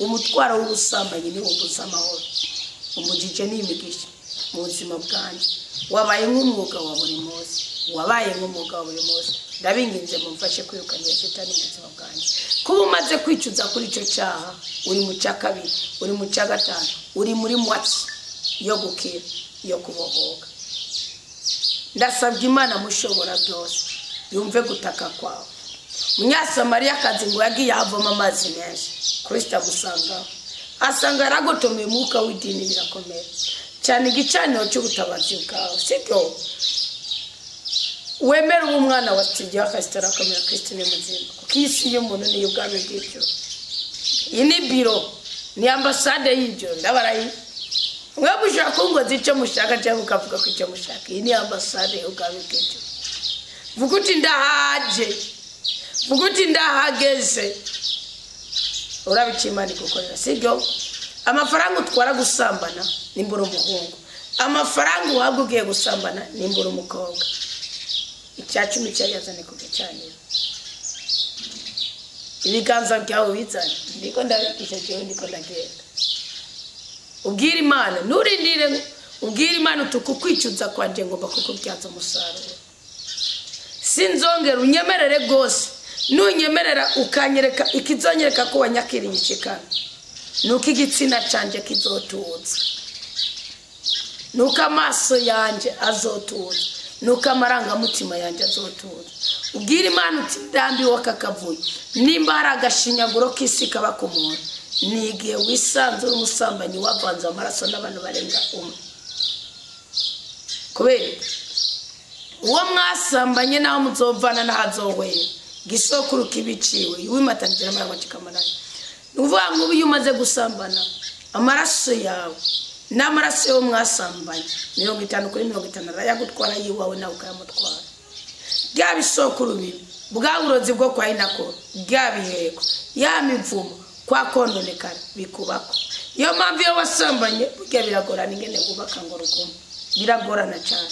Umutwaro w'ubusambanyi ni umbuza amahoro, umujije n'imigisha mu buzima bwanjye, wabaye nk'umwuga wa buri munsi, wabaye nk'umwuga wa buri munsi. Ndabinginze mumfashe kwirukana iyo shetani mu buzima bwanjye. Kuba umaze kwicuza kuri icyo cyaha, uri mu cya kabiri, uri mu cya gatanu, uri muri mwatsi yo gukira, yo kubohoka. Ndasabye Imana mushobora byose yumve gutaka kwawe. Munyasamariyakazi ngo yagiye avoma amazi menshi, Kristo amusangaho, asanga yaragotomeye umwuka w'idini birakomeye cyane, igicaniro cy'ubutabazi bwawe, sibyo? Wemere uba umwana wa studio resitora komera Kristo ni muzima, kuko iyi si y'umuntu ni ubwami bw'ijuru. Iyi ni biro, ni ambasade y'ijuru. Ndabarayi mwe mushaka kungoza icyo mushaka cyangwa mukavuga ko icyo mushaka. Iyi ni ambasade y'ubwami bw'ijuru. Vuga uti ndahaje, vuga uti ndahageze. Urabica Imana igukorera, sibyo? Amafaranga utwara gusambana nimbura umuhungu, amafaranga uhabwa ugiye gusambana nimbura umukobwa. Icya cumi cyayazane ku gicaniro, ibiganza byawe bizane. Ndiko ndabigisha jewe, ndiko ndagenda. Ubwira Imana, nturindire, ubwira Imana uti uku kwicuza kwanje ngomba kukubyaza umusaruro. Sinzongera, unyemerere rwose. Nunyemerera ukanyereka ikizonyereka ko wanyakiriye ishikana, nuko igitsina canje kizotuza, nuko amaso yanje azotuza, nuko amarangamutima yanje azotuza. Ubwira Imana uti ndambiwe aka kavuyo. Nimba hari agashinyaguro k'isi kaba ku muntu, ni igihe wisanzura umusambanyi wavanze amaraso n'abantu barenga umwe. Kubera uwo mwasambanye naho muzovana n'ahazohwera, gisokuru kibiciwe wimatanije n'amaraso kikamarana. Ni ukuvuga ngo iyo umaze gusambana, amaraso yawe n'amaraso y'uwo mwasambanye 50 kuri 50 arayagutwara yiwawe nawe ukayamutwara. Bya bisokuru bibi, bwa burozi bwo kwa inako, bya biheko, ya mivumo kwa kononekara bikubako. Iyo mpamvu iyo wasambanye burya biragorana ingene wubaka ngo rugume, biragorana cyane.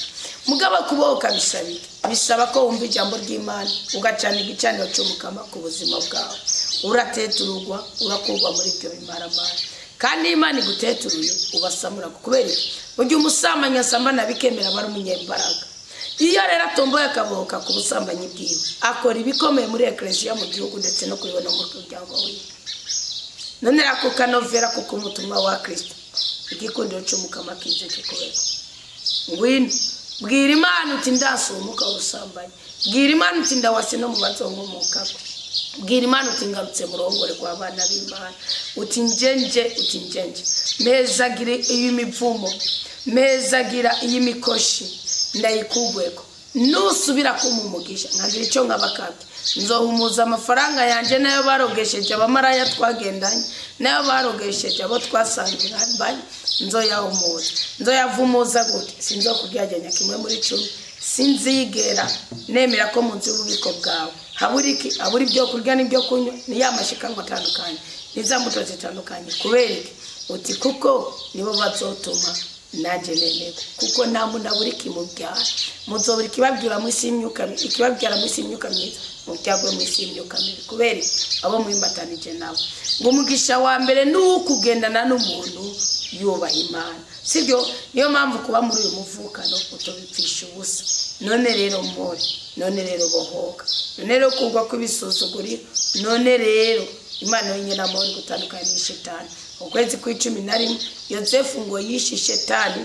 Mugabo kubohoka bisaba iki? Bisaba ko wumva ijambo ry'Imana, ugacana igicaniro cy'umukama ku buzima bwawe. Uratetururwa, urakurwa muri ibyo bimaramara. Kandi Imana iguteturuye ubasamura. Kubera iki? Burya umusambanyi asambana bikemera aba ari umunyembaraga. Iyo rero atomboye akabohoka ku busambanyi bwiwe, akora ibikomeye muri eklesiya mu gihugu ndetse no kuri we no mu muryango wiwe. None ako kanovera kuko umutumwa wa Kristo, igikundiro cy'umukama kize kikubera. Ngwino bwira Imana uti ndasuye umwuka w'ubusambanyi, bwira Imana uti ndawase no mu bazonkomokako, bwira Imana uti ngarutse mu ruhongore rw'abana b'Imana, uti njenje, uti njenje, mezagira iyi mivumo, mezagira iyi mikoshi, ndayikugweko, Nusubira kumumugisha nkagira icyo nkabakabye, nzohumuza amafaranga yanje nayo barogesheje abamaraya twagendanye, nayo barogesheje abo twasangira banye, nzoyahumuza. Nzoyavumuza gute? Sinzokuryajyanya kimwe muri 10, sinzigera nemera ko mu nzu y'ububiko bwawe habura iki, habura ibyo kurya n'ibyo kunywa, ni ya mashikanwa atandukanye, ni za mbuto zitandukanye. Kubera iki? Uti kuko nibo bazotuma nanjye nemerwa, kuko nta muntu abura ikimubyara. Muzobura ikibabyura mu isi y'imyuka mibi, ikibabyara mu isi y'imyuka myiza, mubyagwe mu isi y'imyuka mibi. Kubera iki? Abo mwimbatanije nabo. Ngo umugisha wa mbere ni uwo kugendana n'umuntu yubaha Imana, sibyo? Niyo mpamvu kuba muri uyu muvukano utobipfisha ubusa. None rero mpore, none rero bohoka, none rero kugwa kw'ibisuzuguriro, none rero Imana yonyine amahoro gutandukanya n'ishetani. Ukwezi kw'icumi na rimwe Yozefu ngo yishe shetani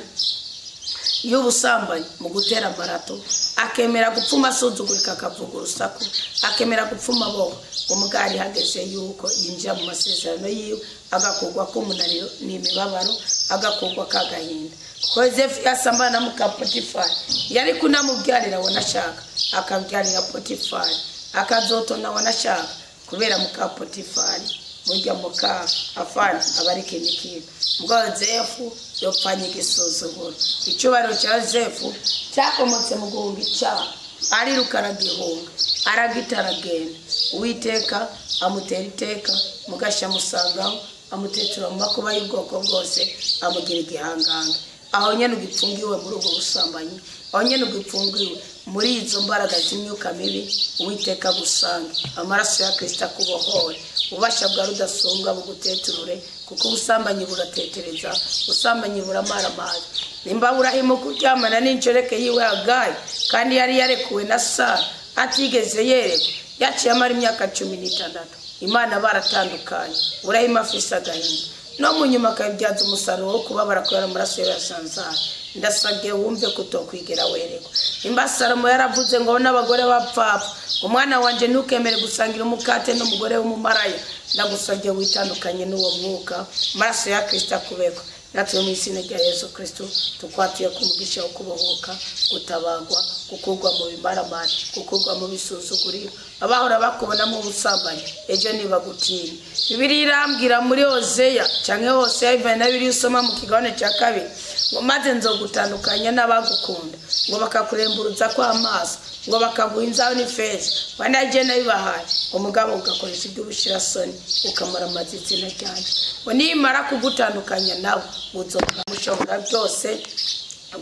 y'ubusambanyi mu gutera amarato, akemera gupfuma asuzugurika, akavuga urusaku, akemera gupfuma boho. Umugari hageze yuko yinjira mu masezerano yiwe, agakugwa k'umunaniro n'imibabaro, agakugwa k'agahinda. Kuko Yozefu yasambana na muka Potifari, yari kunamubyarira wanashaka, akabyarira Potifari, akazotona wanashaka, kubera muka Potifari burya muka afana aba ari ikindi kintu. Ubwo Yozefu yopfanye igisuzuguro. Icyubahiro cya Yozefu cyakomotse mu guhunga icyaha, ariruka aragihunga, aragita aragenda. Uwiteka amutera iteka, mugasha amusangaho, amutetura mu makuba y'ubwoko bwose, amugira igihanganga. Aho nyene ugipfungiwe muri ubwo busambanyi, aho nyene ugipfungiwe muri izo mbaraga z'imyuka mibi, Uwiteka agusange, amaraso ya Kristo akubohore, ububasha bwa rudasumbwa buguteturure, kuko ubusambanyi buratetereza, ubusambanyi buramaramaza. Nimba Aburahimu kuryamana n'inshoreke yiwe Hagayi, kandi yari yarekuwe na Sara atigeze yerekwa, yaciye amara imyaka 16, Imana baratandukanye. Aburahimu afise agahinda, no mu nyuma akabibyaza umusaruro wo kubabara kubera amaraso ye yasanzara. Ndasabye wumve kutokwigera werekwa. Nimba Salomo yaravuze ngo n'abagore bapfapfa, umwana wanje ntukemere gusangira umukate n'umugore w'umumaraya, ndagusabye witandukanye n'uwo mwuka, amaraso ya Kristo akubekwa. Natwe mu izina rya Yesu Kristo tukwatuye ku mugisha wo kubohoka, gutabagwa, gukurwa mu bimaramari, gukurwa mu bisuzuguriro, abahora bakubonamo ubusambanyi ejo ntibagutinya. Bibiliya irambwira muri Hoseya canke Hoseya ivana na Bibiliya usoma mu kigabane cya 2, ngo maze nzogutandukanya n'abagukunda, ngo bakakuremburuza kw'amaso, ngo bakaguha inzahabu n'ifeza, banaje nabibahaye, umugabo ugakoresha iby'ubushirasoni, ukamara amazitsina ryanje. Ngo nimara kugutandukanya nabo, uzoba mushobora byose,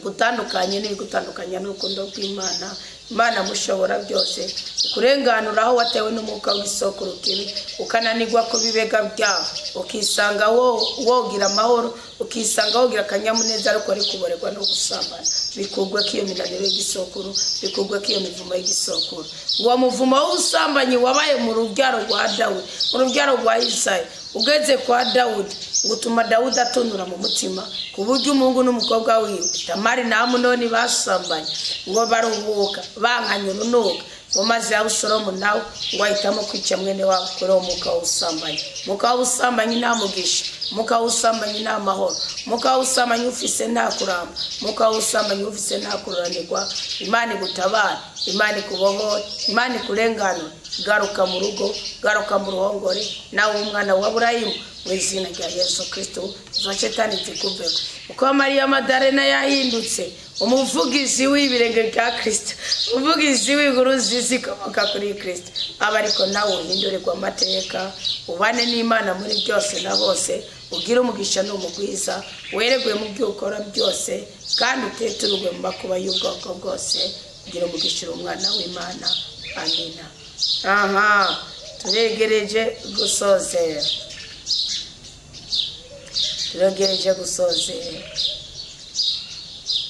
gutandukanye n'ibigutandukanya n'urukundo rw'Imana. Imana mushobora byose, ukurenganura aho watewe n'umwuka w'isoko rukibi, ukananirwa ku bibega byawe, ukisanga wogira amahoro, ukisanga wogira akanyamuneza, ariko ari kuborerwa no gusambana. Bikugwe ko iyo minaniro y'igisokuru, bikugwe ko iyo mivumo y'igisokuru. Uwo muvumo w'ubusambanyi wabaye mu rubyaro rwa Dawudi, mu rubyaro rwa Isayi, ugeze kwa Dawudi, gutuma Dawudi atonora mu mutima, ku buryo umuhungu n'umukobwa wiwe Tamari na Amunoni basambanye, ngo baruhuka bankanye urunuka. Ngo maze Abusalomu nawe ngo ahitamo kwica mwene wabo kuri uwo mwuka w'ubusambanyi. Umwuka w'ubusambanyi nta mugisha, umwuka w'ubusambanyi nta mahoro, umwuka w'ubusambanyi ufise nta kuramba, umwuka w'ubusambanyi ufise nta kururanirwa. Imana igutabara, Imana ikubohore, Imana ikurenganure. Garuka mu rugo, garuka mu ruhongore, nawe umwana wa Aburahimu, mu izina rya Yesu Kristo, izo shetani zikuveko. Uko Mariya Madarena yahindutse umuvugizi w'ibirenge bya Kristo, umuvugizi w'inkuru zikomoka kuri Kristo, aba ariko nawe uhindurirwa amateka, ubane n'Imana muri byose na bose, ugire umugisha n'umugwiza, weregwe mu byo ukora byose, kandi uteturwe mu makuba y'ubwoko bwose. Ugira umugisha umwana w'Imana. Amina. Aha, turegereje gusozera, turegereje gusozera,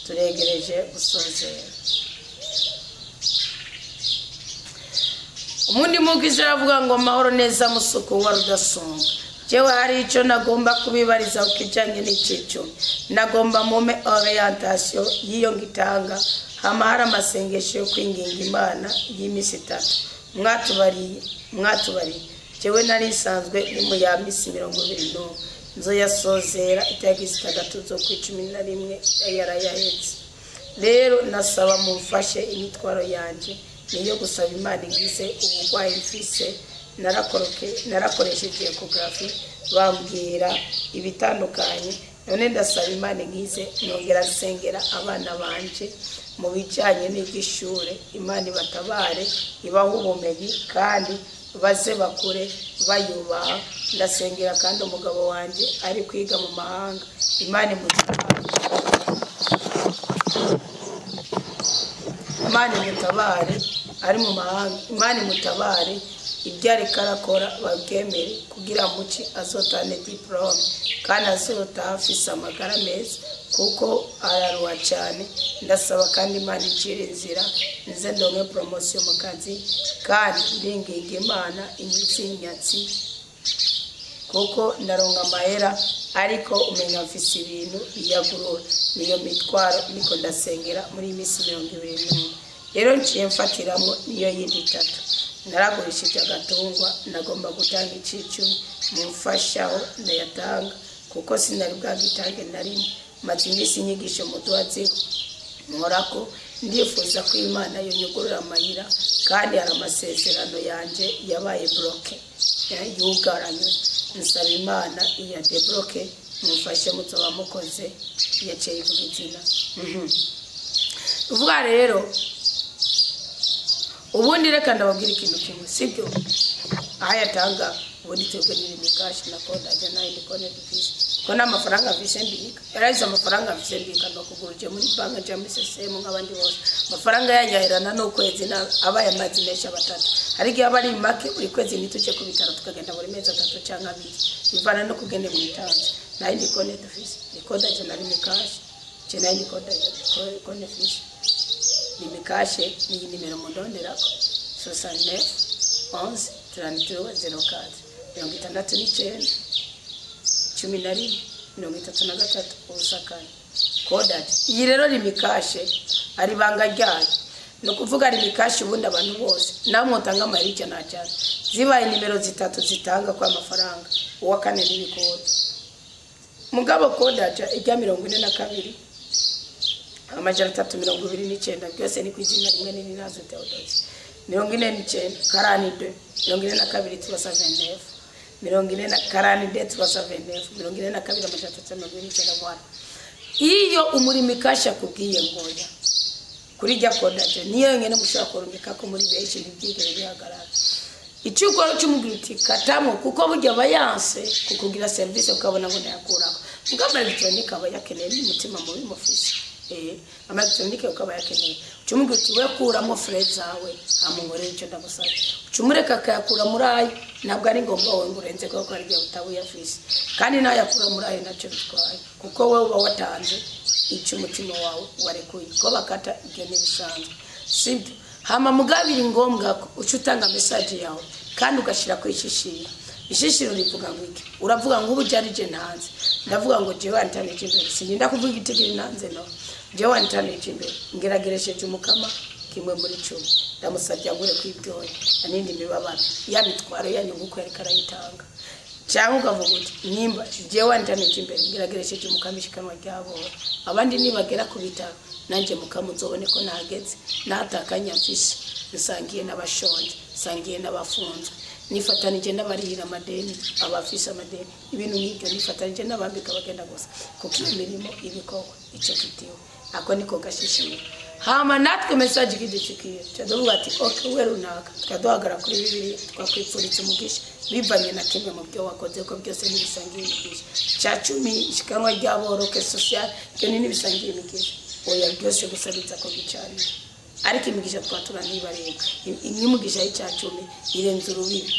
turegereje gusozera. Umundi mugizi aravuga ngo amahoro neza musuku wa rudasumbwa. Jewe hari icyo nagomba kubibariza ukijanye n'icicumi, nagomba mume orientation y'iyo ngitanga, hama hari amasengesho yo kwinginga Imana y'imisi 3. Mwatubariye jewe nari nsanzwe ni mu ya misi 21, nzoyasozera itariki 6 z'ukwa 11 yarayahetse. Rero nasaba mumfashe, imitwaro yanje niyo gusaba Imana igize uburwayi mfise. Narakoresheje échographie, bambwira ibitandukanye. None ndasaba Imana inkize. Nongera nsengera abana banje mu bijyanye n'iby'ishure, Imana ibatabare, ibahe ubumenyi kandi baze bakure bayubaha. Ndasengera kandi umugabo wanjye ari kwiga mu mahanga, Imana imutabare, Imana imutabare ari mu mahanga, Imana imutabare, ibyo ariko arakora babyemere kugira muci azotane diplôme kandi azotaha afise amagara meza, kuko araruha cyane. Ndasaba kandi Imana icira inzira nze ndonke promotion mu kazi, kandi ndinginga Imana inyitsi inyatsi, kuko ndaronka amahera ariko umenya mfise ibintu biyagurura. Niyo mitwaro niko ndasengera muri iyi minsi 21. Rero nciye mfatiramo niyo yindi itatu. Naragurishije agatungwa, nagomba gutanga icicumi, mumfashaho ndayatanga kuko sinari bwagitange na rimwe. Maze iminsi inyigisho muduhaziho nkorako. Ndifuza ko Imana yonyugurura amayira, kandi hari amasezerano yanjye yabaye bloqué, yugaranywe. Nsaba Imana iya débloque, mumfashe, muzoba mukoze. Yaciye ivuga izina. Uvuga rero ubundi reka ndababwira ikintu kimwe, sibyo? Aho yatanga ubundi twebwe ni Lumicash na code agent, nayo ndi konti dufise ko n'amafaranga mfise mbika. Yarahise amafaranga mfise mbika no kugura uje muri banki cyangwa muri CCM nk'abandi bose. Amafaranga yanyaherana n'ukwezi abaye amazi menshi abatatu, hari igihe aba ari make buri kwezi. Ntitujye ku bitaro, tukagenda buri mezi 3 cyangwa 2, bivana no kugenda mu itanze. Nayo ndi konti dufise ni code agent na Lumicash. Je nayo ndi code agent, konti mfise Lumicash. Niyi nimero mundonderako: 69 11 33 04, 69 11 33 04. Code iyi rero Lumicash ari ibanga ryayo, ni ukuvuga Lumicash ubundi abantu bose namwe utanga amayeri 100 cyane. Zibaye nimero zitatu zitanga kwa amafaranga, uwa kane n'ibikode. Mugabo code ijya 42 329, byose ni ku izina rimwe n'inazo Theodosie. 49 42 42 329, 40 na 42 329, 42 329. Bwana, iyo umurimi cash akubwiye ngoya kuri rya code niyo yonyine mushobora kurungika ko muri benshi, ntibyigere bihagarara. Icyo ukora, ucumubwira uti katamo, kuko burya aba yanse kukugira serivisi ukabona ngo ndayakuraho. Mugabo électronique aba yakeneye n'umutima mubi mufise, ama électronique ukaba yakeneye. Ucumubwira uti we kuramo frais zawe, hama nkorere icyo ndagusabye. Ucumureka akayakura muri ayo. Ntabwo ari ngombwa wowe ngo urenze, kuko hari igihe utaba uyafise, kandi nayo yakura muri ayo nacyo bitwaye, kuko wowe uba watanze icyo umutima wawe warekuye ko bakata. Ibyo ntibisanzwe, sibyo? Hama mugabiri ngombwa ko uca utanga message yawe kandi ugashyira ku ishishiro. Ishishiro rivuga ngo iki? Uravuga ngo ubu jari je ntanze, ndavuga ngo jewe antanije imbere, sininda kuvuga igitigiri ntanze. No jewe antanije imbere, ngerageresheje umukama 1/10, ndamusabye angure kwibyoya anindi mibabaro ya mitwaro yanyu nkuko yariko arayitanga. Cyangwa ukavuga uti nimba jewe antanije imbere, ngerageresheje umukama ishikanwa ryabora, abandi nibagera ku bitaro nanjye mukama uzobone ko nahageze, natakanya mfise, nsangiye n'abashonje, nsangiye n'abafunzwe, nifatanije n'abarihira amadeni, abafise amadeni, ibintu nk'ibyo, nifatanije n'abambika bagenda gusa, kuko iyo mirimo ibikorwa icyo kitiwe. Ako niko gashishiro. Hama natwe message ikidushikiye tukavuga ati okay, we runaka, tukaduhagara kuri Bibiliya, twakwipfuritse umugisha bivanye na kimwe mu byo wakoze, ko byose ntibisangiye imigisha. Cya cumi, ishikanwa ry'aboroke social, ibyo ni ntibisangiye imigisha. Oya, byose gusa biza ko gicanira, ariko imigisha twatura ntibarenga. Imigisha y'icya cumi irenze urubibi.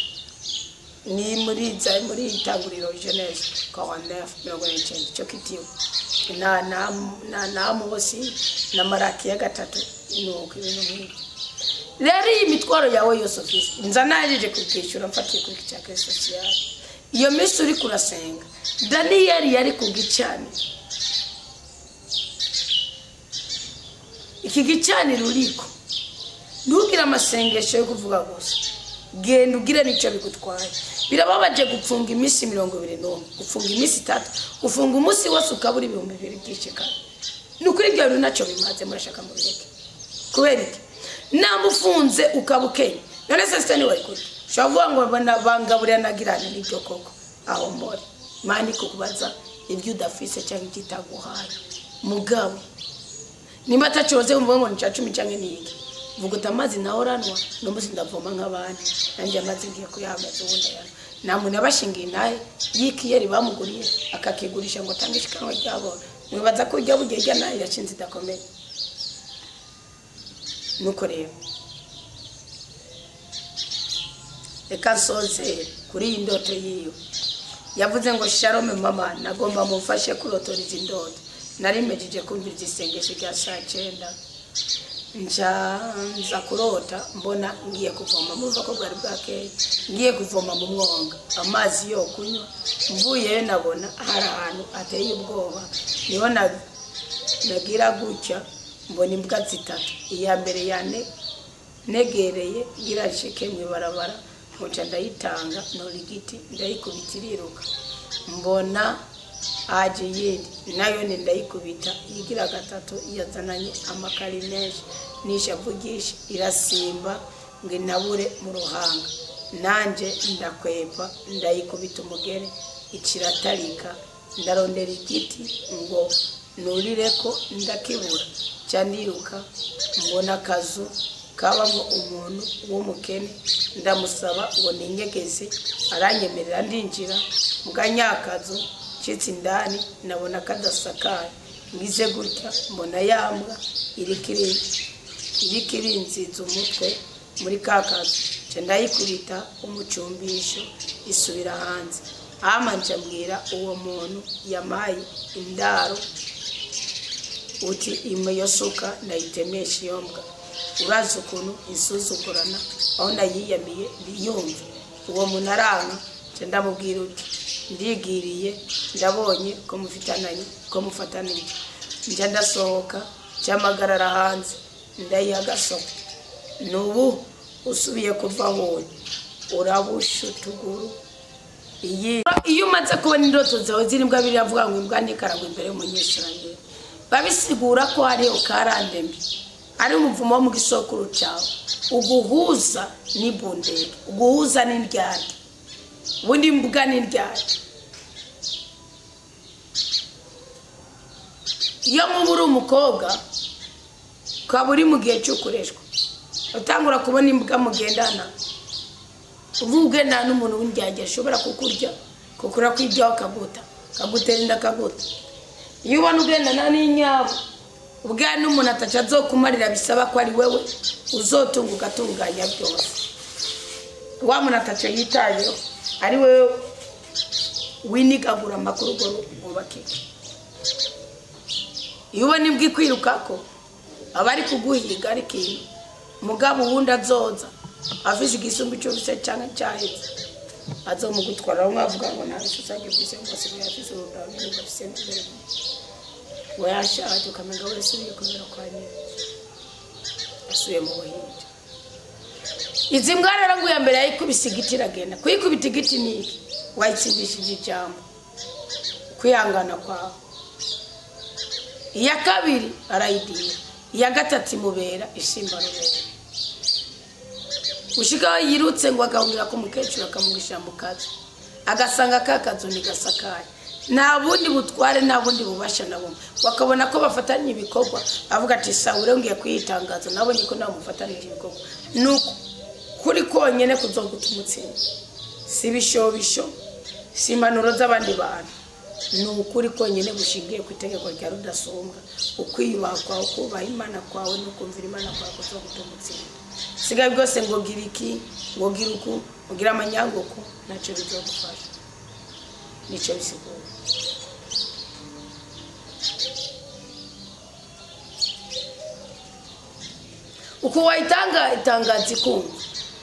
Ni muri itanguriro, Genèse 49, 49, icyo kitiwe na Amosi na Maraki ya 3. Nuko ibintu nk'ibyo rero, iyi mitwaro yawe yose ufise, nza najeje kubwishyura mfatiye kuri cya caisse sociale. Iyo minsi uri kurasenga, Daniyeli yari ku gicaniro. Iki gicaniro uriko, ntugire amasengesho yo kuvuga gusa, genda ugire n'icyo bigutwaye. Birababaje gupfunga iminsi 21, gufunga iminsi 3, gufunga umunsi wose ukabura 2000 by'ishikana. Nukuri ibyo bintu ntacyo bimaze, murashaka mubireke. Kubera iki? Namufunze ukaba ukenya. None se sitani wari kurya? Ushobora kuvuga ngo bangaburira nagirane n'ibyo koko. Aho mbore mani kukubaza ibyo udafise cyangwa ibyo itaguhaye. Mugabo nimba atacoze umvuga ngo ni cya 10 cyangwa ni iki, vuga uti amazi nahoranwa n'umunsi ndavoma nk'abandi, nanjye amazi ngiye kuyahamaza ubundi ayanywa. Nta muntu yabashingiye naye y'ikiyeri bamuguriye akakigurisha ngo atange ishikanwa ryabo. Mwibaza ko ujya bugejya naye yashinze idakomeye. Nuko rero reka nsoze kuri iyi ndoto yiwe. Yavuze ngo shalom mama, nagomba mumfashe kurotora izi ndoto. Nari mejije kumviriza isengesho rya saa 9, nza kurota mbona ngiye kuvoma, murumva ko bwari bwakeye, ngiye kuvoma mu mwonga amazi yo kunywa. Mvuyeyo nabona hari ahantu ateye ubwoba, niho nagira gutya mbona imbwa zitatu. Iya mbere yane negereye ngira nshike mw'ibarabara, nca ndayitanga ntora igiti ndayikubita iriruka. Mbona aje yindi nayo ni ndayikubita igira gatatu, yazananye amakari menshi nishavugisha irasimba ngo intabure mu ruhanga, nanje ndakwepa ndayikubita umugere iciratarika. Ndarondera igiti ngo nurireko ndakibura, nca ndiruka mbona akazu kabamo umuntu w'umukene, ndamusaba ngo ninyegeze, aranyemerera ndinjira. Muganyakazu nshitse indani nabona kadasakaye, ngize gutya mbona yambwa iriko irinziza umutwe muri ka kazu, nca ndayikubita umucumbisho isubira hanze. Hama nca mbwira uwo muntu yamaye indaro uti imwe yo suka ndayitemesha iyo mbwa, urazi ukuntu insuzugurana aho nayiyamiye ndiyumva. Uwo muntu aranka, nca ndamubwira uti ndigiriye ndabonye ko mufitananye ko mufatanije. Nca ndasohoka ncamagarara hanze ndayiha agasoko. Nubu usubiye kuva aho urabusha utuguru. Iyo umaze kubona indoto zawe ziri imbwa biravuga ngo imbwa ntikaragwe imbere y'umunyesirayeli, babisigura ko hariho karande mbi, ari umuvumo wo mu gisokuru cyawe uguhuza n'ibundege, uguhuza n'indyarya. Ubundi imbwa n'indyarya. Iyo muba uri umukobwa ukaba uri mu gihe cy'ukoreshwa, utangura kubona imbwa mugendana, uvuga ugendana n'umuntu w'indyarya ashobora kukurya, kukura kwibyaho akaguta, akagutera inda akaguta. Iyo ubona ugendana n'inyabo, ubwa n'umuntu ataca azokumarira, bisaba ko ari wewe uzotunga ugatunganya byose. Wa muntu ataca yitayeho, ari wewe winigagura amakuru ngo wubake. Iyo ubona imbwa ikwirukako, aba ari kuguhiga ari ikintu. Mugabo uwundi azoza afise igisumbi cyose cyangwa cyahetse, azomugutwara. Bamwe bavuga ngo nta bisusa ufise, ngo asigaye afise urudabo ngo afise imbere. We yashaje ukamenga wese usubiye kubera kwa nyina, asubiye mu buhinja. Izi mbwa rero ngo iya mbere yayikubise igiti iragenda. Kuyikubita igiti ni iki? Wayitsindishije ijambo, kwihangana kwawe. Iya kabiri arayidira, iya gatatu imubera isimba rubera. Ushika aho yirutse ngo agahungira ku mukecuru akamugisha mu kazu, agasanga ka kazu ntigasakaye. Nta bundi butware, nta bundi bubasha na bumwe. Bakabona ko bafatanye ibikorwa, avuga ati Sawuli ngiye kwitangaza, nabonye ko nawe mufatanije ibikorwa. Nuko kuri konyene kuzogutuma utsinda, si ibishobisho, si impanuro z'abandi bantu, ni ukuri konyene gushingiye ku itegeko rya rudasumbwa. Ukwiyubaha kwawe, kubaha Imana kwawe no kumvira Imana kwawe kuzogutuma utsinda. Sigaye bwose ngo gira iki, ngo gira uku, ngo gira amanyanguku, ntacyo bizogufasha. Nicyo bisigura. Uko wayitanga itangaza ikumva,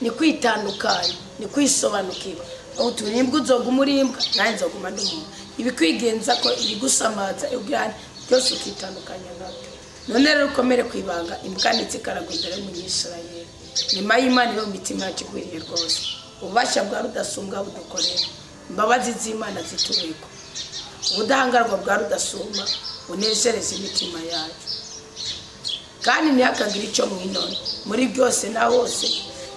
ni kwitandukanya, ni kwisobanukirwa. Aho turimbwa uzoguma urimbwa, nanjye nzoguma ndi umuntu. Ibikwigenza ko ibigusamaza ubwirane byose ukitandukanya nabyo. None rero ukomere ku ibanga, imbwa ntizikaragwe imbere y'umunyisirayeli. Nyuma y'Imana iri mu mitima yacu igwiriye rwose. Ububasha bwa rudasumbwa budukorera, imbabazi z'Imana zitubikwa, ubudahangarwa bwa rudasumba Unezereze imitima yacu, kandi ntihakagire icyo mwinona muri byose na hose,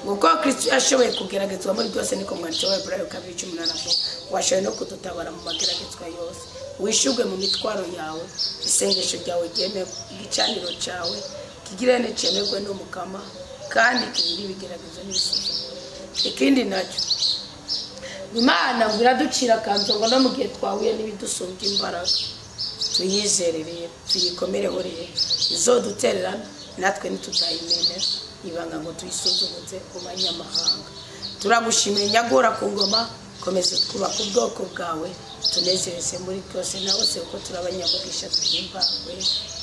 kuko Kristo yashoboye kugeragezwa muri byose, niko mwanditsi wa Heburayo 2:18 avuga. Washoboye no kudutabara mu mageragezwa yose. Wishugwe mu mitwaro yawe, isengesho ryawe ryemerwe, igicaniro cyawe kigirene cyemerwe n'Umukama, kandi kibiri ibigeragezo n'ibisuzuguro. Ikindi nacyo, Imana ngo iraducira akanzu ngo no mu gihe twahuye n'ibidusumbya imbaraga, tuyizere rero, tuyikomereho rero, izodutererana natwe ntitutayimene ibanga ngo tuyisuzuguze ku banyamahanga. Turagushimiye nyagora ku ngoma, komeza twubaka ubwoko bwawe, tunezereze muri byose na hose, kuko turabanyamugisha, duhimbagwe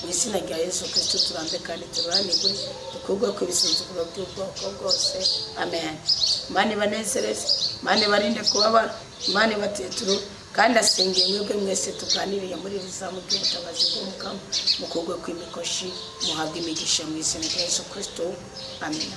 mu izina rya Yesu Kristo. Turambe kandi tururanirwe, dukurwe ku ibisuzuguro by'ubwoko bwose. Amen. Imana ibanezereze, Imana ibarinde kubabara, Imana ibateturu, kandi asengeye mwebwe mwese tuganiriye muri iri zamu ry'ubutabazi bw'Umukama, mukurwe kw'imikoshi, muhabwe imigisha mu izina rya Yesu Kristo. Amen.